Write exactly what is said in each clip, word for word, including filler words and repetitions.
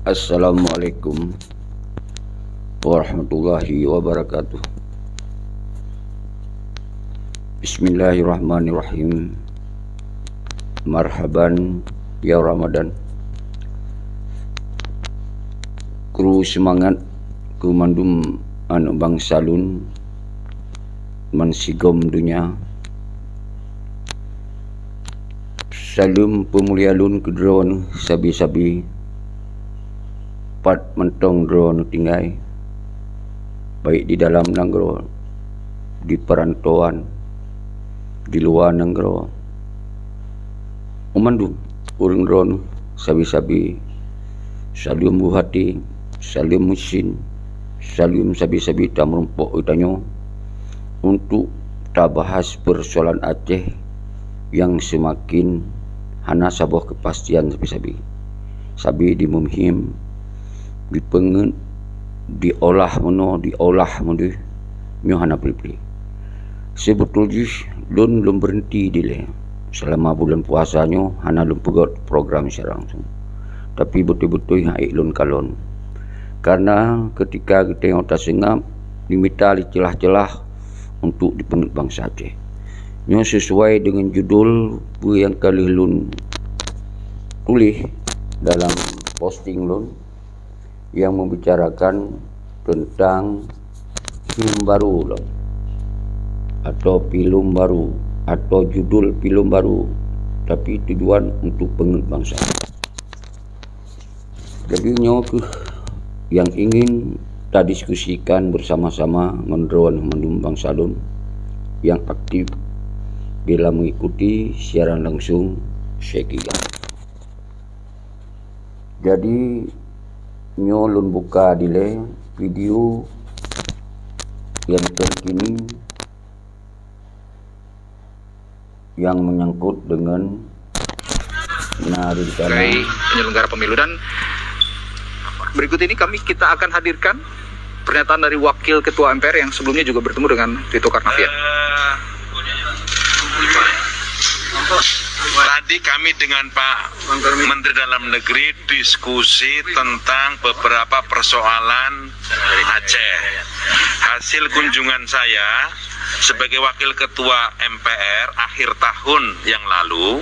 Assalamualaikum warahmatullahi wabarakatuh. Bismillahirrahmanirrahim. Marhaban ya Ramadan. Kru seumangat keu mandum aneuk bansa lôn man sigom donya. Saleuem peumulia lôn keu droeneuh sabe-sabe, pat mantong droeneuh tinggai, baik di dalam nanggroe, di peurantauan, di luwa nanggroe. Meumandum ureuëng droeneuh sabe-sabe, saleuem buhati, saleuem meusin, saleuem sabe-sabe tameurumpok geutanyoe untuk tabahas peusoalan Aceh nyang seumaken hana saboh keupastian sabe-sabe. Sabe dimuphom, dipeungeuet, diolah meunoe, diolah meudeh, nyoe hana peue-peue. Seubeutôi jih lôn lôn beureuhenti dilée. Seulama buleuen puasa nyoe hana lôn peugét program siaran langsong, tapi beutôi-beutôi han ék lôn kalon. Karena keutika geutanyoe taseungab, jimita lé ceulah-ceulah untuk jipeungét bansa Aceh. Nyoe sisuai deungon judul peue nyang ka lheueh lôn tuléh dalam posting lôn, nyang meubicarakan teuntang film baru lom, atau film baru, atau judul film baru, tapi tujuan untuk peungét bansa. Jadi nyoe keuh nyang ingin tadiskusikan bersama-sama ngon droeneuh mandum bansa lôn nyang aktif dalam mengikuti siaran langsung Syekh Igan. Jadi, nyoe lôn buka dilée video nyang terkini nyang menyangkut dengan na rencana sebagai penyelenggara pemilu. Dan berikut ini kami, kita akan hadirkan pernyataan dari Wakil Ketua M P R yang sebelumnya juga bertemu dengan Tito Karnavian. Eh, tadi kami dengan Pak Menteri Dalam Negeri diskusi tentang beberapa persoalan Aceh. Hasil kunjungan saya sebagai Wakil Ketua M P R akhir tahun yang lalu,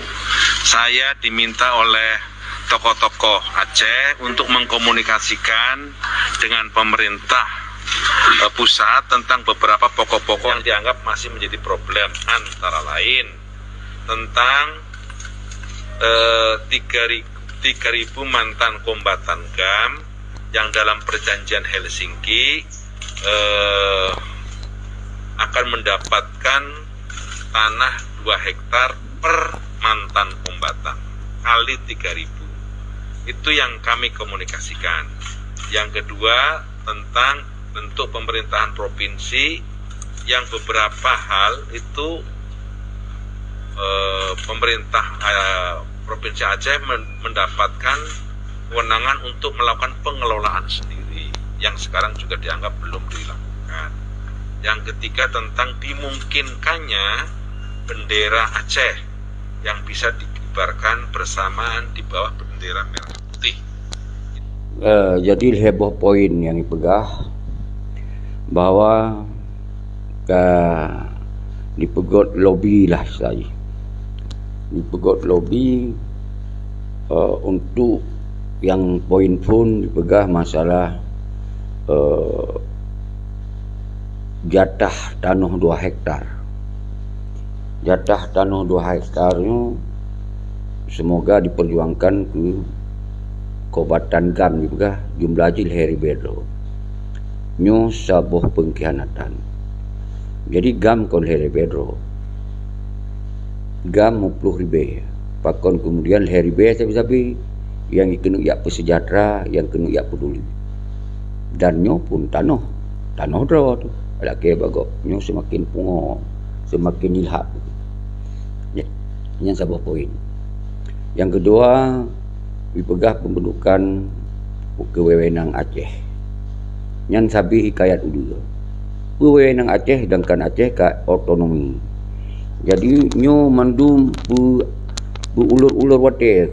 saya diminta oleh tokoh-tokoh Aceh untuk mengkomunikasikan dengan pemerintah, eh, pusat tentang beberapa pokok-pokok yang dianggap masih menjadi problem, antara lain tentang, eh, tiga ri-, tiga ribu mantan kombatan GAM yang dalam perjanjian Helsinki, eh, akan mendapatkan tanah dua hektar per mantan kombatan, kali tiga ribu. Itu yang kami komunikasikan. Yang kedua, tentang bentuk pemerintahan provinsi, yang beberapa hal itu, eh, pemerintah, eh, Provinsi Aceh men-, mendapatkan kewenangan untuk melakukan pengelolaan sendiri, yang sekarang juga dianggap belum dilakukan. Yang ketiga, tentang dimungkinkannya bendera Aceh yang bisa dikibarkan bersamaan di bawah bendera merah putih. Eh, jadi lhée boh poin nyang ipeugah bahwa ka dipeugét lobi lah istilahnya. Dipeugét lobi, eh, untuk nyang poin phôn dipeugah masalah, eh, jatah tanoh dua hektar. Jatah tanoh dua hektar nyoe seumoga dipeurjuangkan keu kombatan GAM jipeugah jumlah jih lhée ribée droe. Nyoe saboh peungkhianatan. Jadi GAM kon lhée ribée droe. GAM meuploh ribée. Pakon keumudian lhée ribée sabe-sabe nyang jikeuneuk jak peusejahtera, nyang keuneuk jak peuduli. Dan nyoe pun tanoh, tanoh droe teuh. Lakée bagoe, nyoe seumaken pungo, seumaken jilhab. Nyan, nyan saboh poin. Nyang keudua, jipeugah pembentukan Keuwewenang Aceh. Nyan sabe hikayat udeue. Peue wewenang Aceh, sedangkan Aceh ka otonomi. Jadi, nyoe mandum peu-, peu-ulur-ulur watée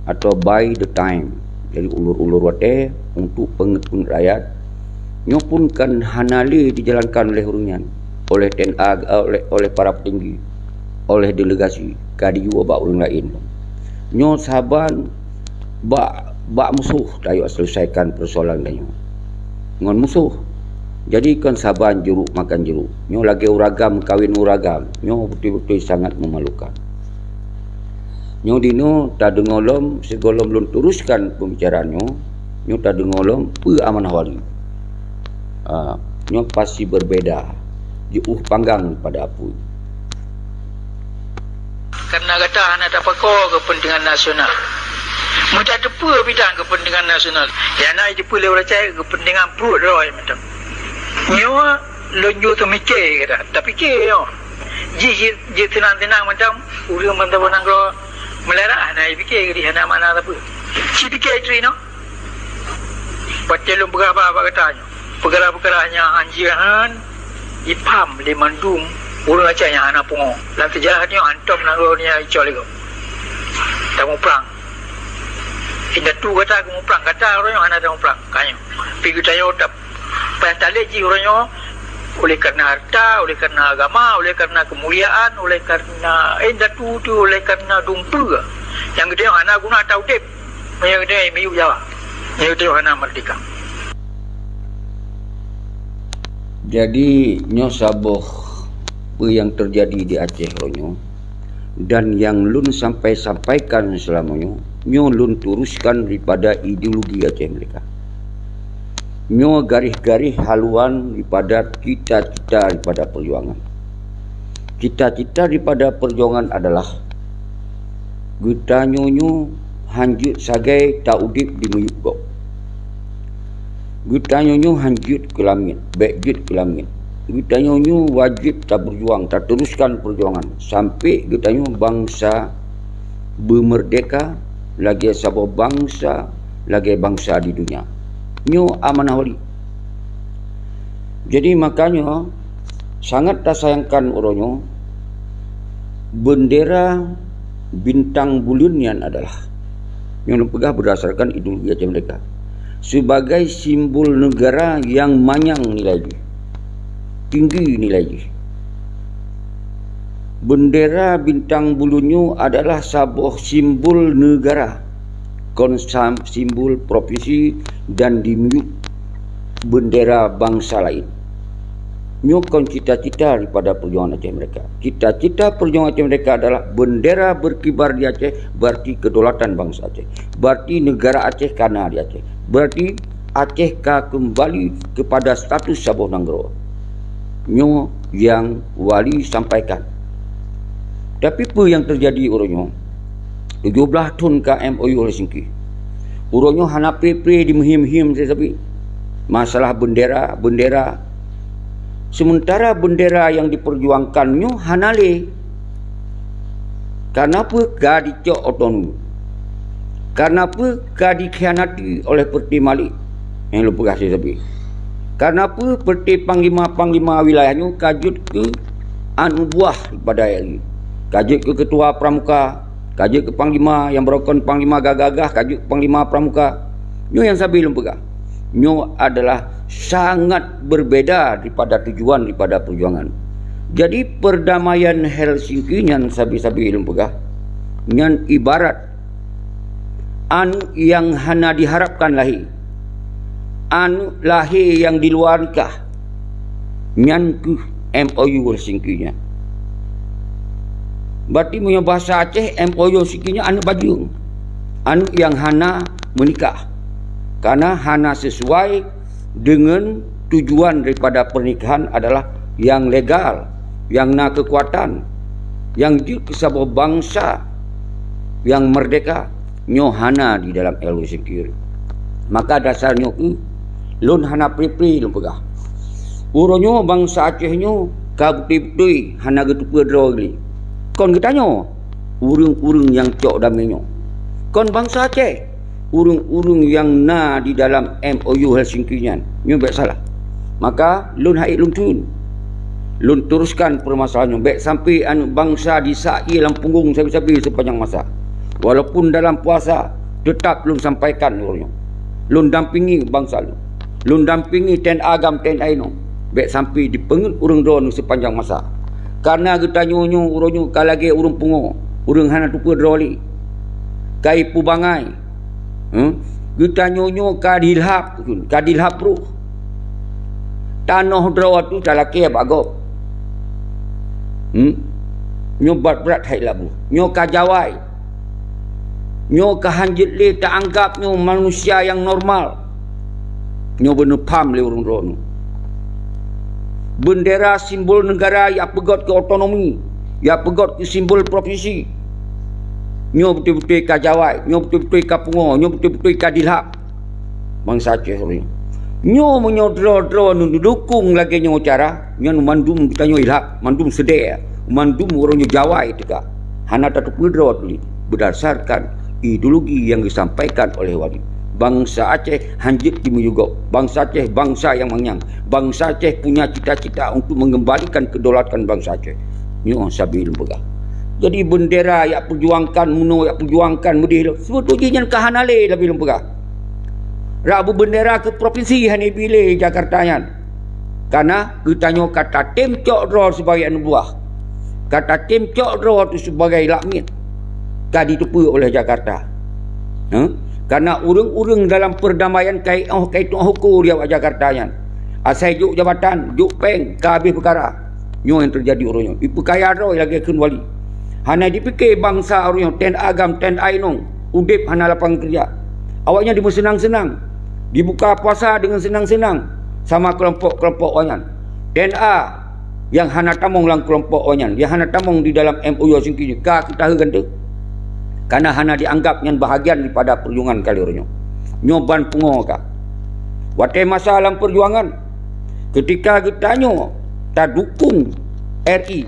atau by the time. Jadi, ulur-ulur watée untuk peungeut-peungeut rakyat. Nyoe pun kan hana lé dijalankan oleh ureuëng nyan, oleh T N A, oleh, oleh para petinggi, oleh delegasi, ka diyue bak ureuëng laén. Nyoe saban bak, bak musoh tayue selesaikan persoalan tanyoe ngon musoh. Jadi kon saban juruk makan juruk. Nyoe lagée uragam kawin uragam. Nyoe beutôi-beutôi sangat memalukan. Nyoe dinoe tadeungoe lom sigohlom lôn teruskan pembicaraan nyoe. Nyoe tadeungoe lom peue amanah wali. Ah, nyoe pasti berbeda. Jiôh panggang pada apui. Karena gata hana tapakoe kepentingan nasional. Meutateupeue bidang kepentingan nasional. Nyang na jiteupeue lé ureuëng Aceh kepentingan pruet droe mantong. Nyoe lôn jeuet teumiké gata, tapiké nyoe. Jih, jih, jih seunang-seunang macam ureuëng bansa nanggroe meularat hana jipiké, jadi hana makna sapeue. Ci piké tri nyoe. Watée lôn peugah bak, bak gata nyoe, peukara-peukara nyang hanjeuet han jipaham lé mandum ureuëng Aceh nyang hana pungo. Lam seujarah nyoe hantom nanggroe nyoe icok lé gob. Tamuprang. Indatu gata geumuprang, gata ureuëng nyoe hana tamuprang. Ka nyoe. Pi geutanyoe tap-, payah talét jih ureuëng nyoe oleh karena harta, oleh karena agama, oleh karena kemuliaan, oleh karena indatu tu, oleh karena dumpeue. Nyang geutanyoe hana guna ata udeb. Meunyoe geutanyoe miyueb Jawa. Meunyoe geutanyoe hana merdeka. Jadi, nyoe saboh peue nyang teujadi di Aceh uroe nyoe, dan nyang lôn sampai-sampaikan seulama nyoe, nyoe lôn teruskan daripada ideologi Aceh Merdeka. Nyoe garéh-garéh haluan daripada cita-cita daripada perjuangan. Cita-cita daripada perjuangan adalah geutanyoe nyoe hanjeuet sagai taudeb di miyueb gob. Geutanyoe nyoe hanjeuet keu lamiet, bék jeuet keu lamiet. Geutanyoe nyoe wajéb tapeurjuang, tateruskan peurjuangan sampai geutanyoe bansa beumeurdeka lagée saboh bansa, lagée bansa di dunia. Nyoe amanah wali. Jadi, makanya sangat tasayangkan uroe nyoe, bendera bintang buleuen nyan adalah, nyang lôn peugah berdasarkan ideologi Aceh Merdeka, sebagai simbol negara yang manyang nilai jih, tinggi nilai jih. Bendera bintang buleuen nyoe adalah saboh simbol negara, kon sam-, simbol provinsi dan di miyueb bendera bansa laén. Nyoe kon cita-cita daripada perjuangan Aceh Merdeka. Cita-cita perjuangan Aceh Merdeka adalah bendera berkibar di Aceh, berarti kedaulatan bansa Aceh. Berarti negara Aceh ka na di Aceh. Berarti Aceh ka keumbali keupada status saboh nanggroe. Nyoe nyang wali sampaikan. Tapi peue nyang teujadi uroe nyoe? Tujoh blaih thon ka M O U Helsinki. Uroe nyoe hana pré-pré dimeuhiem-hiem sabe-sabe. Masalah bendera, bendera. Sementara bendera nyang diperjuangkan nyoe hana lé. Karena peue ka dicok otonomi? Karena peue ka dikhianati oleh Perdana Menteri Malik nyang lôn peugah sabe-sabe? Karena peue Perdana Menteri panglima-panglima wilayah nyoe ka jeuet keu aneuk buah daripada R I? Ka jeuet keu ketua pramuka, ka jeuet keu panglima nyang beurukon panglima gagah-gagah, ka jeuet keu panglima pramuka. Nyoe nyang sabe lôn peugah. Nyoe adalah sangat berbeda daripada tujuan daripada perjuangan. Jadi, perdamaian Helsinki nyan sabe-sabe lôn peugah, nyan ibarat aneuk nyang hana diharapkan lahé. Aneuk lahé nyang di luwa nikah. Nyan keuh M O U Helsinki nyan. Berarti meunyoe bahasa Aceh, M O U Helsinki nyan aneuk bajeueng. Aneuk nyang hana meunikah. Karena hana sesuai dengan tujuan daripada pernikahan adalah nyang legal, nyang na keukuatan, nyang jeuet keu saboh bansa nyang merdeka, nyoe hana di dalam L O U Helsinki. Maka dasar nyoe keuh lôn hana pré-pré lôn peugah. Uroe nyoe bansa Aceh nyoe ka beutôi-beutôi hana geuteupeue droe lé. Kon geutanyoe, ureuëng-ureuëng nyang cok damé nyoe. Kon bansa Aceh, ureuëng-ureuëng nyang na di dalam M O U Helsinki nyan. Nyoe bék salah. Maka lôn hai lôn theun. Lôn teruskan permasalahan nyoe. Bék sampai aneuëk bansa disak ie lam punggong sabe-sabe sepanjang masa. Walaupun dalam puasa, tetap lôn sampaikan uroe nyoe. Lôn dampingi bansa lôn. Lôn dampingi T N A GAM, T N A inong. Bék sampai dipeungeut ureuëng droeneuh sepanjang masa. Kareuna geutanyoe nyoe uroe nyoe ka lagée ureuëng pungo, ureuëng hana teupeue droe lé. Ka ipeubangai. Hmm? Geutanyoe nyoe ka dilhab, ka dilhab roh. Tanoh droe teuh talakée bak gob. Hmm? Nyoe brat-brat hai labu. Nyoe ka jawai. Nyoe ka hanjeuet lé taanggab nyoe manusia nyang normal. Nyoe beuneupham lé ureuëng droeneuh. Beundera simbol neugara jak peugét keu otonomi, jak peugét keu simbol provinsi. Nyoe beutôi-beutôi ka jawai, nyoe beutôi-beutôi ka pungo, nyoe beutôi-beutôi ka dilhab. Bansa Aceh uroe nyoe. Nyoe meunyoe droe-droe neuh neudukong lagée nyoe cara, nyan mandum geutanyoe ilhab, mandum seudeh, mandum uroe nyoe jawai teuka. Hana tateupeue droe teuh lé, berdasarkan ideologi nyang geusampaikan oleh wali. Bansa Aceh hanjeuet jimeuyue gob. Bansa Aceh bansa nyang manyang. Bansa Aceh punya cita-cita untuk mengembalikan kedaulatan bansa Aceh. Nyoe sabe lôn peugah. Jadi beundera jak peujuangkan, meunoe jak peujuangkan, meudeh lom. Seubeutôi jih nyan ka hana lé, sabe lôn peugah. Rak beubeundera keu provinsi hana ibi lé Jakarta nyan. Kareuna geutanyoe ka tatem cok droe sibagai aneuëk buah. Ka tatem cok droe teuh sibagai lak miet. Ka jiteupeue oleh Jakarta. Huh? Kareuna ureuëng-ureuëng dalam peurdamaian ka ioh, ka ituoh uko di awak Jakarta nyan. Asai jok jabatan, jok péng, ka habéh peukara. Nyoe nyang teujadi uroe nyoe. Ipeukaya droe lagée kheun wali. Hana jipike bansa uroe nyoe, T N A GAM, T N A inong, udeb hana lapangan keureuja. Awaknyan jimeuseunang-seunang, jibuka puasa deungon seunang-seunang sama keulompok-keulompok awaknyan. T N A nyang hana tamong lam keulompok awaknyan, nyang hana tamong di dalam M O U Helsinki nyoe, ka keutaheun teuh. Kareuna hana jianggab nyan bahagian daripada peujuangan kali uroe nyoe. Nyoe ban pungo ka. Watée masa lam peujuangan, keutika geutanyoe tadukong R I,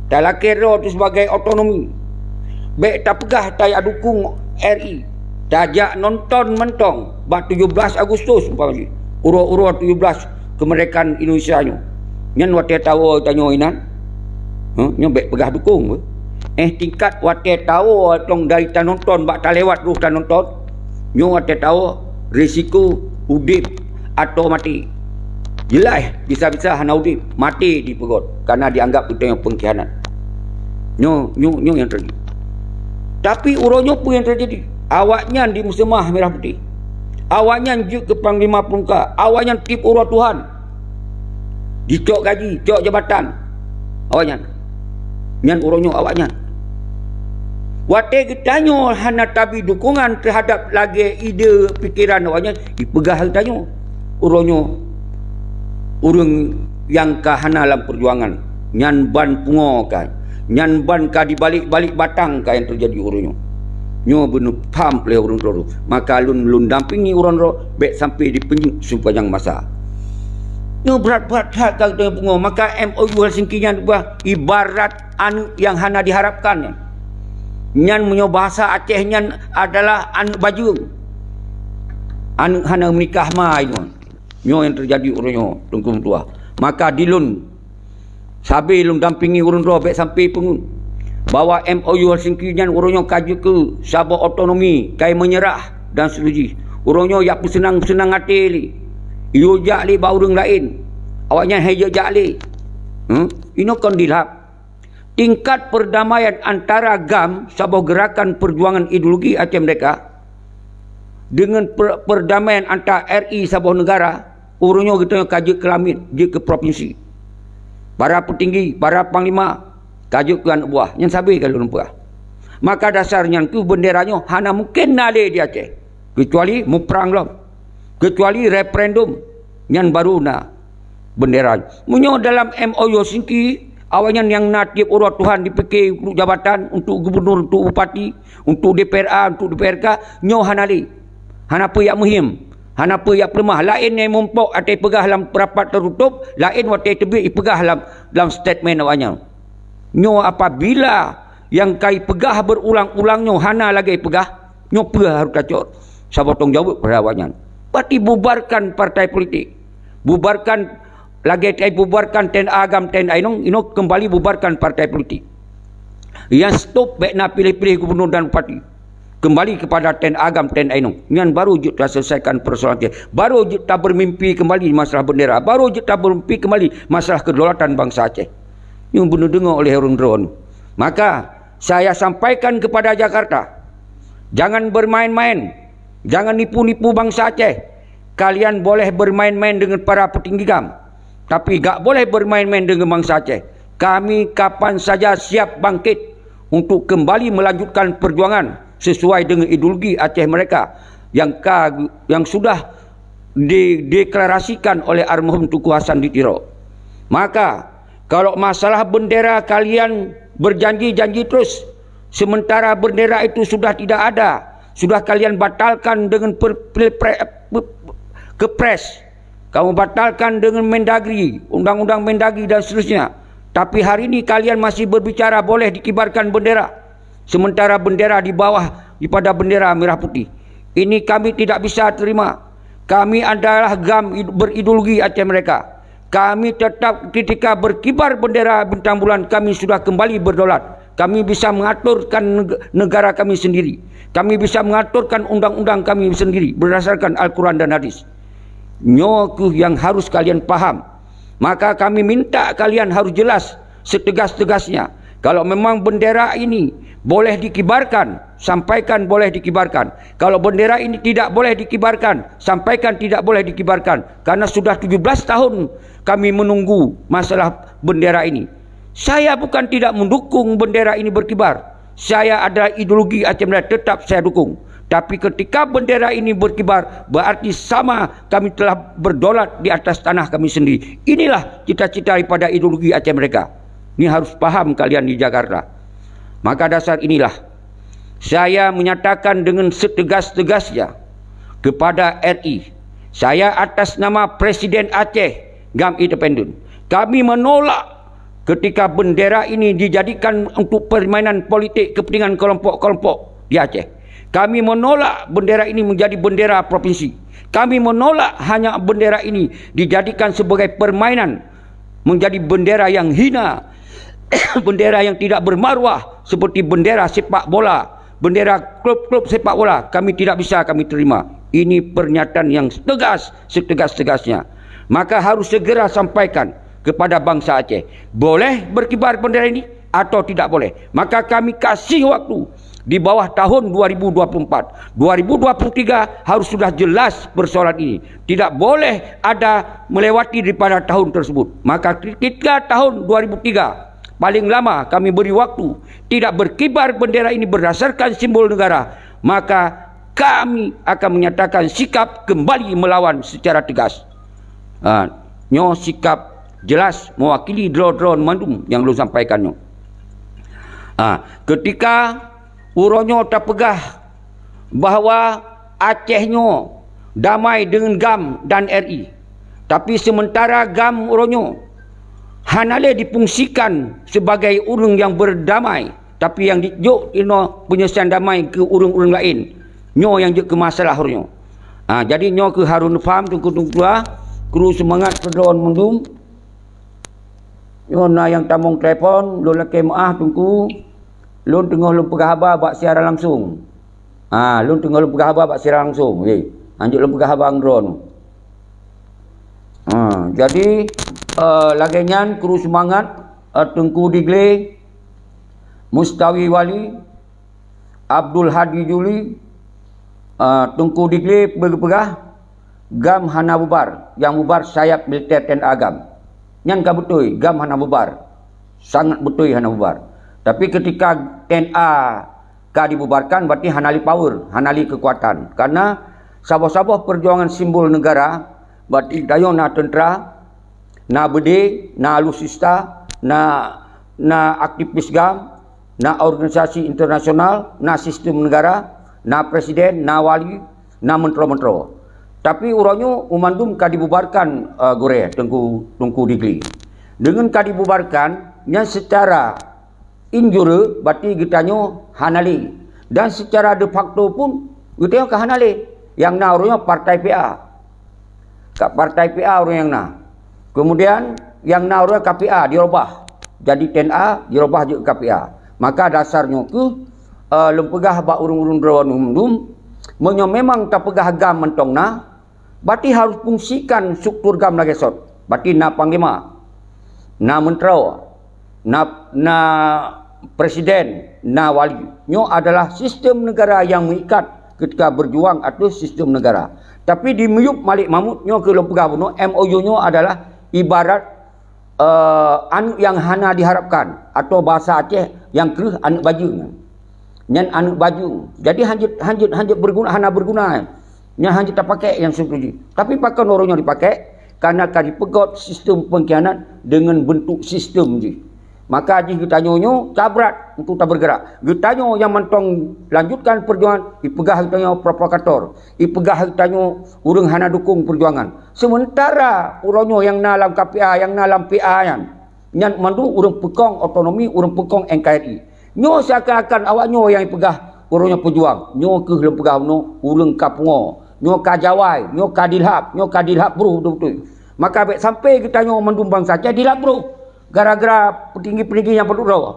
talakée droe teuh sibagai otonomi, bék tapeugah tajak dukong R I, tajak nonton mantong bak tujoh blaih Agustus umpama jih, uroe-uroe tujoh blaih keumeurdekaan Indonesia nyoe. Nyan watée tawoe tanyoe inan, huh, nyoe bék peugah dukong. Eh, tingkat watée tawoe tong dari tanonton bak talewat roh tanonton, nyoe watée tawoe risiko udeb atau maté. Jeulaih bisa-bisa hana udeb, maté jipeugét, kareuna jianggab geutanyoe peungkhianat. Nyoe, nyoe, nyoe nyang teujadi. Tapi uroe nyoe peue nyang teujadi? Awaknyan jimeuseumah mirah putéh. Awaknyan jeuet keu panglima peurungka. Awaknyan tieb uroe Tuhan. Jicok gaji, cok jabatan. Awaknyan. Nyan uroe nyoe awaknyan. Watée geutanyoe hana tabi dukungan teuhadab lagée ide pikeran awaknyan, jipeugah geutanyoe. Uroe nyoe ureuëng nyang ka hana lam peujuangan, nyan ban pungo ka, nyan ban ka dibalek-balek batang ka nyang teujadi uroe nyoe. Nyoe beuneupham lé ureuëng droe. Maka lôn, lôn dampingi ureuëng droe bék sampai jipeunyeuk sepanjang masa. Nyoe brat-brat that ka geutanyoe pungo. Maka M O U Helsinki nyan bah ibarat aneuëk nyang hana diharapkan nyan. Nyan meunyoe bahasa Aceh nyan adalah aneuëk bajeueng. Aneuëk hana meunikah ma nyoe. Nyoe nyang teujadi uroe nyoe, Teungku meutuah. Maka dilôn sabe lôn dampingi ureuëng droe bék sampai peungeut bahwa M O U Helsinki nyan uroe nyoe ka jeuet keu saboh otonomi, ka meunyeurah dan seterusjih. Uroe nyoe jak peuseunang-seunang até lé. Yue jak lé bak ureuëng laén. Awaknyan hai jijak lé. Huh? Inoe kon dilhab. Tingkat perdamaian antara GAM, saboh gerakan perjuangan ideologi Aceh Merdeka, deungon per-, perdamaian antara R I saboh neugara, uroe nyoe geutanyoe ka jeuet keu lamiet, jeuet keu propinsi. Para peutinggi, para panglima ka jeuet keu aneuëk buah, nyan sabe ka lôn peugah. Maka dasar nyan kheueh beundera nyoe hana mungken na lé di Aceh, keucuali muprang lom, keucuali referendum, nyan baru na beundera. Meunyoe dalam M O U Helsinki, awaknyan nyang na tieb uroe Tuhan jipike untuk jabatan, untuk gubunur, untuk bupati, untuk D P R A, untuk D P R K, nyoe hana lé. Hana peue jak muhim, hana peue jak peuleumah. Laén nyang mumpok até peugah lam rapat teututup, laén watée teubiet jipeugah lam, lam statement awaknyan. Nyoe apabila nyang ka jipeugah beurulang-ulang nyoe hana lagée peugah, nyoe peue harôh tacok? Saboh tanggung jaweueb pada awaknyan. Berarti bubarkan partai politik. Bubarkan, lagée tai bubarkan TNA GAM, TNI inong, inong kembali bubarkan partai politik. Nyang stop bék na pilih-pilih gubernur dan bupati. Kembali kepada TNA GAM, TNI inong. Nyan baru jeuet taselesaikan persoalan Aceh. Baru jeuet tabermimpi kembali masalah bendera. Baru jeuet tabermimpi kembali masalah kedaulatan bangsa Aceh. Nyang beuneudeungoe oleh ureuëng droe. Maka, saya sampaikan kepada Jakarta, jangan bermain-main, jangan nipu-nipu bangsa Aceh. Kalian boleh bermain-main dengan para petinggi GAM, tapi gak boleh bermain-main dengan bangsa Aceh. Kami kapan saja siap bangkit untuk kembali melanjutkan perjuangan sesuai dengan ideologi Aceh Merdeka yang ka, yang sudah dideklarasikan oleh almarhum Teuku Hasan di Tiro. Maka, kalau masalah bendera kalian berjanji-janji terus, sementara bendera itu sudah tidak ada, sudah kalian batalkan dengan per-, per-, pre-, kepres, kamu batalkan dengan Mendagri, undang-undang Mendagri dan seterusnya. Tapi hari ini kalian masih berbicara boleh dikibarkan bendera, sementara bendera di bawah daripada bendera merah putih. Ini kami tidak bisa terima. Kami adalah GAM id-, berideologi Aceh Merdeka. Kami tetap ketika berkibar bendera bintang bulan, kami sudah kembali berdaulat. Kami bisa mengaturkan neg-, negara kami sendiri. Kami bisa mengaturkan undang-undang kami sendiri berdasarkan Al-Quran dan hadis. Nyoe keuh yang harus kalian paham. Maka kami minta kalian harus jelas setegas-tegasnya. Kalau memang bendera ini boleh dikibarkan, sampaikan boleh dikibarkan. Kalau bendera ini tidak boleh dikibarkan, sampaikan tidak boleh dikibarkan. Karena sudah tujuh belas tahun kami menunggu masalah bendera ini. Saya bukan tidak mendukung bendera ini berkibar. Saya adalah ideologi Aceh Merdeka, tetap saya dukung. Tapi ketika bendera ini berkibar, berarti sama kami telah berdaulat di atas tanah kami sendiri. Inilah cita-cita daripada ideologi Aceh Merdeka. Ini harus paham kalian di Jakarta. Maka dasar inilah saya menyatakan dengan setegas-tegasnya kepada R I, saya atas nama Presiden Aceh GAM Independen, kami menolak ketika bendera ini dijadikan untuk permainan politik kepentingan kelompok-kelompok di Aceh. Kami menolak bendera ini menjadi bendera provinsi. Kami menolak hanya bendera ini dijadikan sebagai permainan, menjadi bendera yang hina, bendera yang tidak bermaruah seperti bendera sepak bola, bendera klub-klub sepak bola. Kami tidak bisa kami terima. Ini pernyataan yang tegas, setegas-tegasnya. Maka harus segera sampaikan kepada bangsa Aceh, boleh berkibar bendera ini atau tidak boleh. Maka kami kasih waktu di bawah tahun dua ribu dua puluh empat. dua ribu dua puluh tiga harus sudah jelas persoalan ini. Tidak boleh ada melewati daripada tahun tersebut. Maka ketika tahun dua ribu tiga, paling lama kami beri waktu, tidak berkibar bendera ini berdasarkan simbol negara, maka kami akan menyatakan sikap kembali melawan secara tegas. Ha, nyoe sikap jelas mewakili droe-droe mandum nyang lôn sampaikan nyoe. Ha, ketika uroe nyoe tapeugah bahwa Aceh nyoe damai deungon GAM dan R I, tapi sementara GAM uroe nyoe hana lé difungsikan sebagai ureuëng nyang berdamai, tapi nyang jijok inoe penyelesaian damai keu ureuëng-ureuëng laén. Nyoe nyang jeuet keu masalah uroe nyoe. Ha, jadi nyoe keuh harôh neupaham teungku-teungku, kru seumangat keudroe mandum. Nyoe na nyang tamong telepon, lôn lakée meuáh teungku. Lôn teungoh lôn peugah haba bak siaran langsung. Ha, lôn teungoh lôn peugah haba bak siaran langsung. Ye, hanjeuet lôn peugah haba ngon droeneuh. Ha, jadi, eh, lagée nyan kru seumangat, eh, Teungku Digle, Mustawi Wali, Abdul Hadi Juli, eh, Teungku Digle peugah, GAM hana bubar, nyang bubar sayap militer TNA GAM. Nyan ka beutôi, GAM hana bubar. Sangat beutôi hana bubar. Tapi ketika TNA ka dibubarkan, berarti hana lé power, hana lé kekuatan. Karena saboh-saboh perjuangan simbol negara, berarti tanyoe na tentera, na beudé, na alutsista, na, na aktivis GAM, na organisasi internasional, na sistem negara, na presiden, na wali, na mentro-mentro. Tapi uroe nyoe mandum ka dibubarkan, eh, gurée Teungku, Teungku Digle. Deungon ka dibubarkan, nyan secara injure, berarti geutanyoe hana lé. Dan secara de facto pun geutanyoe ka hana lé. Nyang na ureuëng nyoe partai P A. Ka partai P A ureuëng nyang na. Kemudian nyang na ureuëng K P A dirobah. Jadi T N A dirobah jeuet K P A. Maka dasar nyoe keuh, eh, lôn peugah bak ureuëng-ureuëng droeneuh mandum, meunyoe memang tapeugah GAM mantong na, berarti harus fungsikan struktur GAM lagée sot. Berarti na panglima, na meuntroe, na, na presiden, na wali. Nyoe adalah sistem negara yang mengikat ketika berjuang atau sistem negara. Tapi di Meyup Malik Mahmud nyoe keu lôn peugah bunoe, M O U nyoe adalah ibarat, eh, aneuk yang hana diharapkan, atau bahasa Aceh yang kreueh aneuk bajeueng. Nyan aneuk bajeueng. Jadi hanjeuet, hanjeuet, hanjeuet berguna, hana berguna. Nyan hanjeuet tapakai nyang setuju. Tapi pakon ureuëng nyoe dipakai? Karena ka dipeugöt sistem pengkhianat dengan bentuk sistem jih. Maka jih geutanyoe nyoe ka brat untuk tabergerak. Geutanyoe nyang mantong lanjutkan perjuangan, ipeugah geutanyoe provokator, ipeugah geutanyoe ureuëng hana dukung perjuangan. Sementara uroe nyoe nyang na lam K P A, nyang na lam P A nyan, nyan mandum ureuëng peukong otonomi, ureuëng peukong N K R I. Nyoe seakan-akan awak nyoe nyang ipeugah ureuëng nyoe peujuang. Nyoe keuh lôn peugah bunoe, ureuëng ka pungoe. Nyoe ka jawai, nyoe ka dilhab, nyoe ka dilhab broh beutôi-beutôi. Maka bék sampai geutanyoe mandum bansa Aceh dilhab broh gara-gara peutinggi-peutinggi nyang padub droe.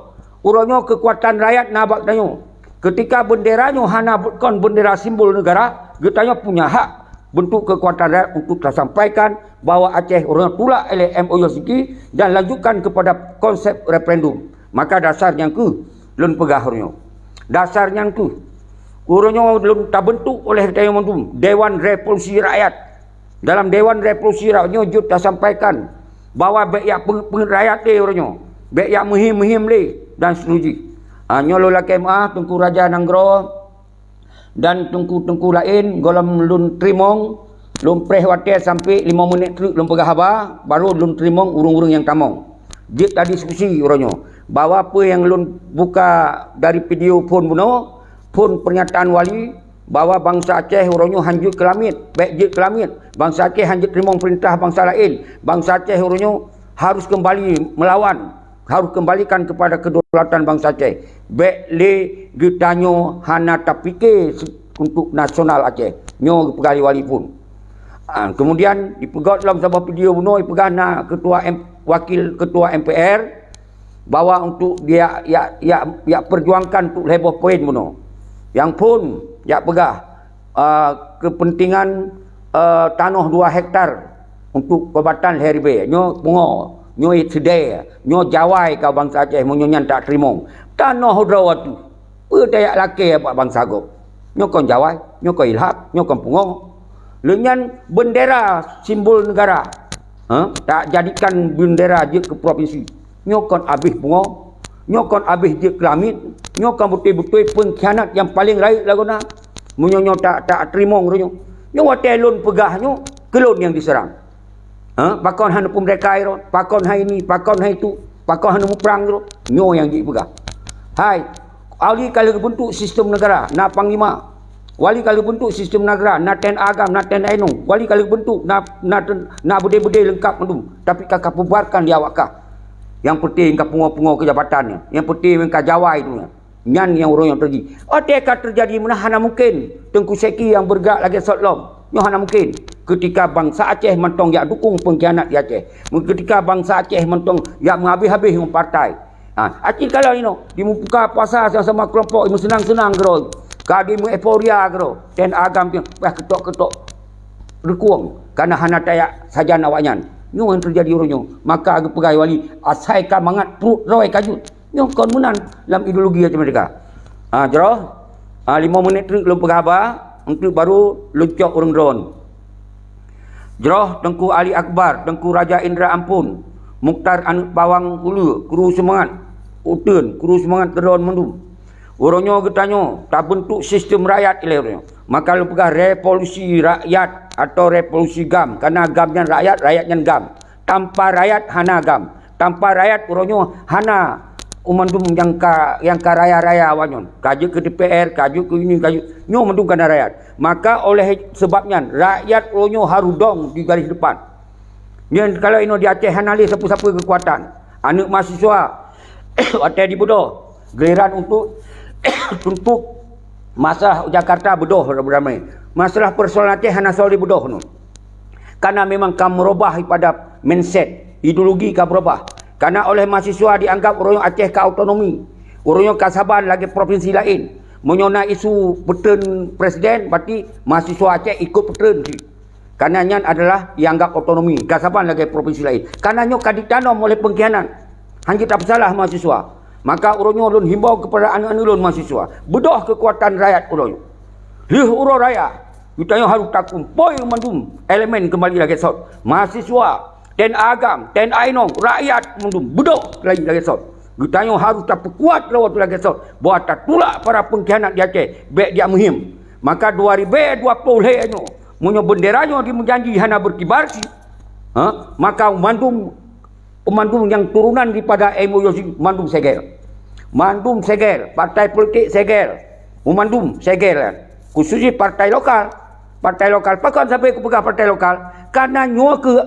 Uroe nyoe keukuatan rakyat na bak geutanyoe. Ketika bendera nyoe hana kon bendera simbol negara, geutanyoe punya hak bentuk kekuatan rakyat untuk tasampaikan bahwa Aceh ureuëng tulak ilée M O U Helsinki dan lanjutkan kepada konsep referendum. Maka dasar nyang keuh lôn peugah uroe nyoe. Dasar nyang keuh uroe nyoe lôn tabentuk oleh geutanyoe mandum Dewan Revolusi Rakyat. Dalam Dewan Revolusi Rakyat nyoe jeuet tasampaikan bahwa bék yak peungeut-peungeut rakyat lé uroe nyoe, bék yak meuhim-meuhim lé dan seterusnya. Ha, nyoe lôn lakée meuáh Teungku Raja Nanggroe dan teungku-teungku laén gohlom lôn teurimong, lôn preh watée sampai lima menit treuk lôn peugah haba, baru lôn teurimong ureuëng-ureuëng nyang tamong. Jeuet tadiskusi uroe nyoe. Bahwa peue nyang lôn buka dari video phon bunoe, phon pernyataan wali, bahwa bansa Aceh uroe nyoe hanjeuet keulamiet, bék jeuet keulamiet. Bansa Aceh hanjeuet teurimong peurintah bansa laén. Bansa Aceh uroe nyoe harus kembali melawan, harus kembalikan kepada kedaulatan bansa Aceh. Bék lé geutanyoe hana tapike untuk nasional Aceh. Nyoe geupeugah lé wali phon. Ha, kemudian dipeugét lom saboh video bunoe, ipeugah na ketua M-, wakil ketua M P R, bahwa untuk dia yak, yak, yak perjuangkan untuk lhée boh poin bunoe. Nyang phon yak peugah, ah, kepentingan, ah, tanoh dua hektar untuk Kabupaten Lhée Ribée. Nyoe pungoe, nyoe seudée, nyoe jawai ka bansa Aceh meunyoe nyan tak teurimong. Tanoh droe teuh. Peue tayak lakée bak bansa gob? Nyoe kon jawai, nyoe kon ilhab, nyoe kon pungoe. Lheueh nyan bendera simbol negara, ha, tak jadikan bendera jeuet keu provinsi. Nyoe kon abéh pungoe, nyoe kon abéh jeuet keulamiet, nyoe kon beutôi-beutôi pengkhianat nyang paleng rayeuk lagoe na. Meunyoe nyoe tak, tak teurimong uroe nyoe. Nyoe watée lôn peugah nyoe, keu lôn nyang diseurang. Ha? Pakon hana peumerdeka droe? Pakon hai ini? Pakon hai itu? Pakon hana muprang droe? Nyoe nyang jipeugah. Hai, wali ka lheueh geubentuk sistem negara, na panglima. Wali ka lheueh geubentuk sistem negara, na T N A GAM, na T N A inong. Wali ka lheueh geubentuk, na, na, na beudé-beudé leungkab mandum. Tapi ka, ka peububarkan di awak kah. Nyang penting ka pungoe-pungoe keu jabatan nyan. Nyang penting ka jawai tu nyan. Nyan nyang uroe nyoe teujadi. Watée ka teujadi meunan hana mungken Teungku Syeki nyang beugerak lagée sot lom. Nyoe hana mungken. Keutika bansa Aceh mantong jak dukung pengkhianat di Aceh. Keutika bansa Aceh mantong jak meuhabéh-habéh ngon partai. Ha, aci kalau inoe, di mubuka puasa sama-sama kelompok, meuseunang-seunang keudroe. Ka di meueuforia keudroe. T N A GAM pih bah keutok-keutok reukueng. Karena hana tajak sajan awaknyan. Nyoe nyang teujadi uroe nyoe. Maka geupeugah wali, asai ka mangat pruet droe ka jeuet. Nyoe kon meunan lam ideologi Aceh Merdeka. Ha, jroh, ha, lima menit treuk lôn peugah haba, enteuk baru lôn cok ureuëng droen. Jroh Teungku Ali Akbar, Teungku Raja Indra Ampun, Mukhtar Aneuk Bawang Uleue, kru seumangat, uteuen, kru seumangat keudroen mandum. Uroe nyoe geutanyoe tabeuntuk sistem rakyat ilée uroe nyoe. Maka lôn peugah revolusi rakyat atau revolusi GAM, karena GAM nyan rakyat, rakyat nyan GAM. Tanpa rakyat hana GAM. Tanpa rakyat uroe nyoe hana mandum nyang ka, nyang ka raya-raya awaknyoe. Ka jeuet keu D P R, ka jeuet keu ini, ka jeuet, nyoe mandum kana rakyat. Maka oleh sebab nyan, rakyat uroe nyoe harus dong di garis depan. Nyan kalau inoe di Aceh hana lé sapeue-sapeue keukuatan. Aneuk mahasiswa watée dibeudôh, giliran untuk tuntuk masa Jakarta beudôh ramé. Masalah persoalan Aceh hana soe beudôh nyoe. Karena memang ka meurubah daripada mindset, ideologi ka beurubah. Karena oleh mahasiswa dianggap ureuëng Aceh ka otonomi. Ureuëng ka saban lagée provinsi laén. Meunyoe na isu peutreun presiden, berarti mahasiswa Aceh ikot peutreun cit. Karena nyan adalah dianggap otonomi, ka saban lagée provinsi laén. Karena nyoe ka ditanom oleh pengkhianat. Hanjeuet tapeusalah mahasiswa. Maka uroe nyoe lôn himbau kepada aneuk-aneuk lôn mahasiswa, beudôh keukuatan rakyat uroe nyoe. Lheueh uroe raya, geutanyoe harôh takumpôi mandum elemen keumbali lagée sot. Mahasiswa, T N A agam, T N A inong, rakyat mandum beudôh lagée sot. Geutanyoe harôh tapeukuat lawat lagée sot bahwa tatulak para pengkhianat di Aceh, bék jak meuhiem. Maka dua ribée dua ploh lhée nyoe, meunyoe bendera nyoe dimeujanji hana berkibar cit, ha, maka mandum Mandum nyang turunan daripada M O U mandum segel. Mandum segel, partai politik segel. Mandum segel kan. Khususnya partai lokal. Partai lokal, pakon sampai kupeugah partai lokal? Karena nyoe keuh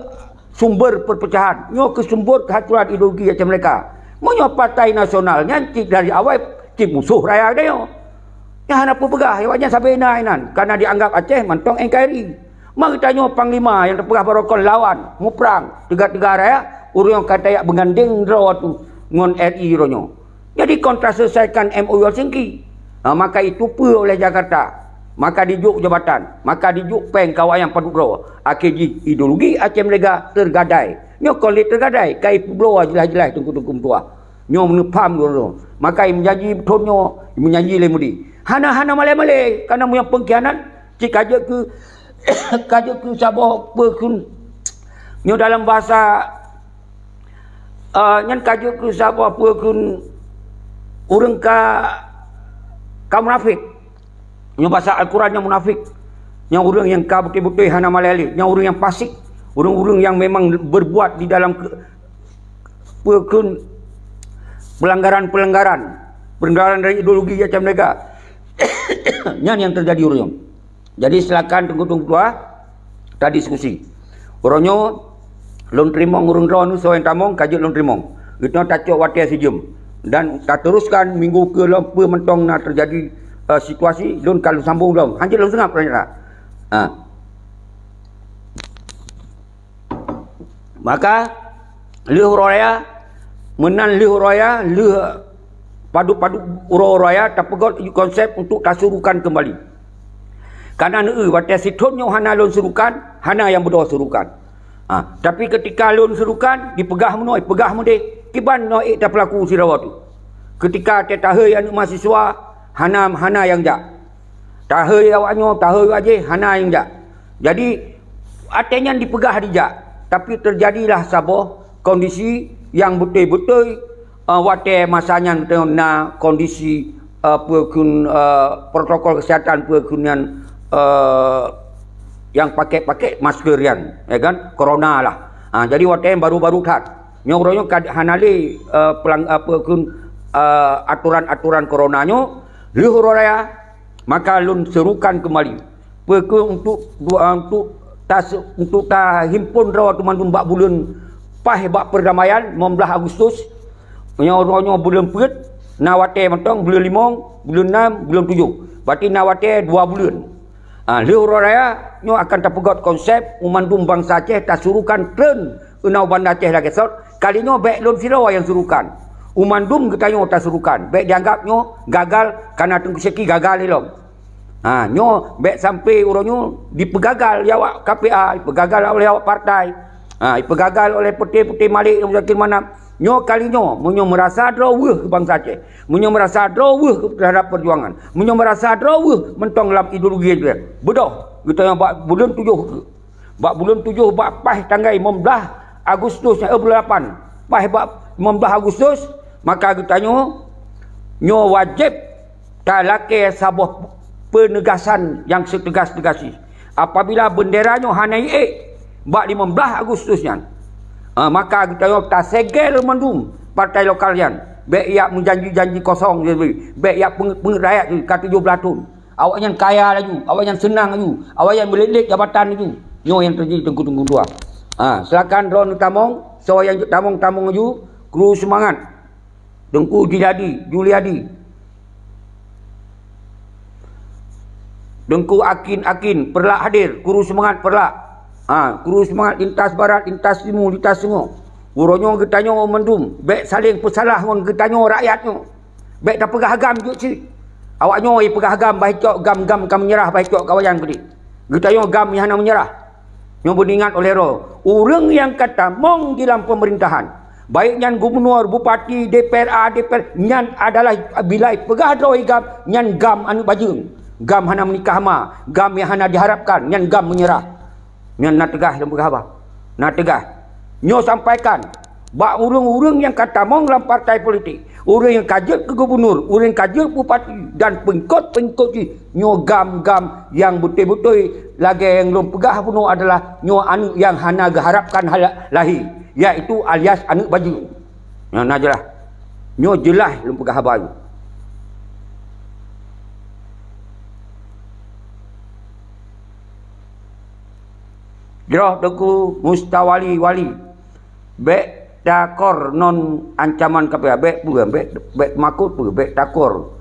sumber perpecahan, nyoe keuh sumber kehancuran ideologi macam mereka. Meunyoe partai nasional nyan cit dari awai cit musuh raya geutanyoe. Nyan hana peue peugah, awaknyan sabe na inan, karena dianggap Aceh mantong N K R I. Meutanyoe panglima nyang teupeugah barokon lawan, muprang, teuga-teuga raya, ureuëng ka tajak beugandeng droe tu ngon R I uroe nyoe. Jadi kon taselesaikan M O U Helsinki. Ha, maka ditupeue oleh Jakarta, maka dijok jabatan, maka dijok péng keu awaknyan padub droe. Akhé jih ideologi Aceh Merdeka teugadai. Nyoe kon lé teugadai, ka ipeubloe jeulaih-jeulaih teungku-teungku meutuah. Nyoe meuneupaham droe. Maka imeunjanji beutôi nyoe, imeunjanji lé Mudi. Hana-hana malée-malée, karena meunyoe pengkhianat, cit ka jeuet keu ka jeuet keu saboh peue kheun nyoe dalam bahasa, eh, nyan ka jeuet keu saboh peue kheun ureuëng ka, ka munafik. Nyoe bahasa Al-Quran nyang munafik. Nyang ureuëng nyang ka beutôi-beutôi hana malée lé. Nyang ureuëng nyang fasik. Ureuëng-ureuëng nyang memang berbuat di dalam ke-, peue kheun pelanggaran-pelanggaran. Pelanggaran dari ideologi macam mereka. Nyan nyang terjadi ureuëng. Jadi silakan teungku-teungku tuha tadiskusi. Uroe nyoe lôn teurimong ureuëng droeneuh soe nyang tamong ka jeuet lôn teurimong. Geutanyoe tacok watée sijeuem dan tateruskan minggu keu lom peue mantong na terjadi, eh, situasi lôn ka lôn sambung lom. Hanjeuet lôn seungab peurintah. Ha. Maka lheueh uroe raya, meunan lheueh uroe raya, lheueh padub-padub uroe raya tapeugét konsep untuk tasurukan keumbali. Karena neu watée sithon nyoe hana lôn surukan, hana nyang beudôh surukan. Ha, tapi ketika lôn surukan, dipeugah meunoe, peugah meudeh, kiban noe ék tapeulaku sidroe tu. Ketika teuh tahôi aneuk mahasiswa, hana, hana nyang jak. Tahôi awak nyoe, tahôi awak jéh, hana nyang jak. Jadi, watée nyan dipeugah dijak, tapi teujadilah saboh kondisi nyang beutôi-beutôi, eh, watée masa nyan na kondisi, eh, peue kheun, eh, protokol kesehatan peue kheun nyan, eh, nyang pakai-pakai masker nyan, ya kan, corona lah. Ha, jadi watée baru-baru that. Nyoe uroe nyoe kad-, hana lé, eh, pelang-, eh, peue kheun, eh, aturan-aturan corona nyoe, lheueh uroe raya, maka lôn serukan keumbali. Peue kheun untuk dua, untuk tas-, untuk tahimpon droe teuh mandum bak buleuen paih bak perdamaian, limong blaih Agustus. Nyoe uroe nyoe buleuen peuet, na watée mantong buleuen limong, buleuen nam, buleuen tujoh. Berarti na watée dua buleuen. Ha, lheueh uroe raya, nyoe akan tapeugét konsep u mandum bansa Aceh tasurukan treun u Banda Aceh lagée sot, kali nyoe bék lôn sidroe nyang surukan. U mandum geutanyoe tasurukan, bék dianggap nyoe gagal, karena Teungku Syeki gagal ilom. Ha, nyoe bék sampai uroe nyoe dipeugagal lé awak K P A, dipeugagal oleh awak partai. Ha, dipeugagal oleh putéh-putéh Malik Muzakir Manaf. Nyoe kali nyoe, meunyoe meurasa droe weueh keu bansa Aceh, meunyoe meurasa droe weueh terhadap perjuangan, meunyoe meurasa droe weueh mantong lam ideologi Aceh, beudôh geutanyoe bak buleuen tujoh. Bak buleuen tujoh bak paih tanggai limong blaih Agustus, eh, buleuen lapan, paih bak limong blaih Agustus, maka geutanyoe nyoe wajéb talakée saboh peunegasan nyang seutegas-tegas jih. Apabila beundera nyoe hana jiék bak limong blaih Agustus nyan, eh, maka geutanyoe tasegel mandum partai lokal nyan. Bék jak meujanji-janji kosong, bék jak peungeut-peungeut rakyat ka tujoh blaih thon. Awaknyan kaya laju, awaknyan seunang laju, awaknyan meulet-let jabatan laju. Nyoe nyang teujadi teungku-teungku dua. Ha, silakan droeneuh tamong, soe nyang jeuet tamong, tamong laju, kru seumangat. Teungku Juliadi, Juliadi. Teungku Akin, Akin, Peureulak hadir, kuru seumangat Peureulak. Ha, kuru seumangat lintas barat, lintas timu, lintas sungoe. Uroe nyoe geutanyoe mandum, bék saléng peusalah ngon geutanyoe rakyat nyoe. Bék tapeugah GAM jeuet cit. Awak nyoe peugah GAM, bah cok GAM, GAM ka meunyeurah, bah cok kawajan keudeh. Geutanyoe GAM nyang hana meunyeurah. Nyoe beuingat oleh droe, ureuëng nyang ka tamong di lam peumeurintahan, baik nyan gubunur, bupati, D P R A, D P R, nyan adalah bila peugah droe GAM, nyan GAM aneuëk bajeueng. GAM hana meunikah ma, GAM nyang hana diharapkan, nyan GAM meunyeurah. Nyan na teugaih lôn peugah haba. Na teugaih. Nyoe sampaikan bak ureuëng-ureuëng nyang ka tamong lam partai politik, ureuëng nyang ka jeuet keu gubunur, ureuëng nyang ka jeuet bupati, dan peungkot-peungkot jih, nyoe GAM-GAM nyang beutôi-beutôi lagée nyang lôn peugah bunoe adalah nyoe aneuëk nyang hana geuharapkan hala-, lahé, yaitu alias aneuëk bajeueng. Nyoe na jeulaih. Nyoe jeulaih lôn peugah haba nyoe. Jroh Teungku Mustawali Wali, bék takor ngon ancaman K P A, bék peue, bék, bék teumakot peue, bék takor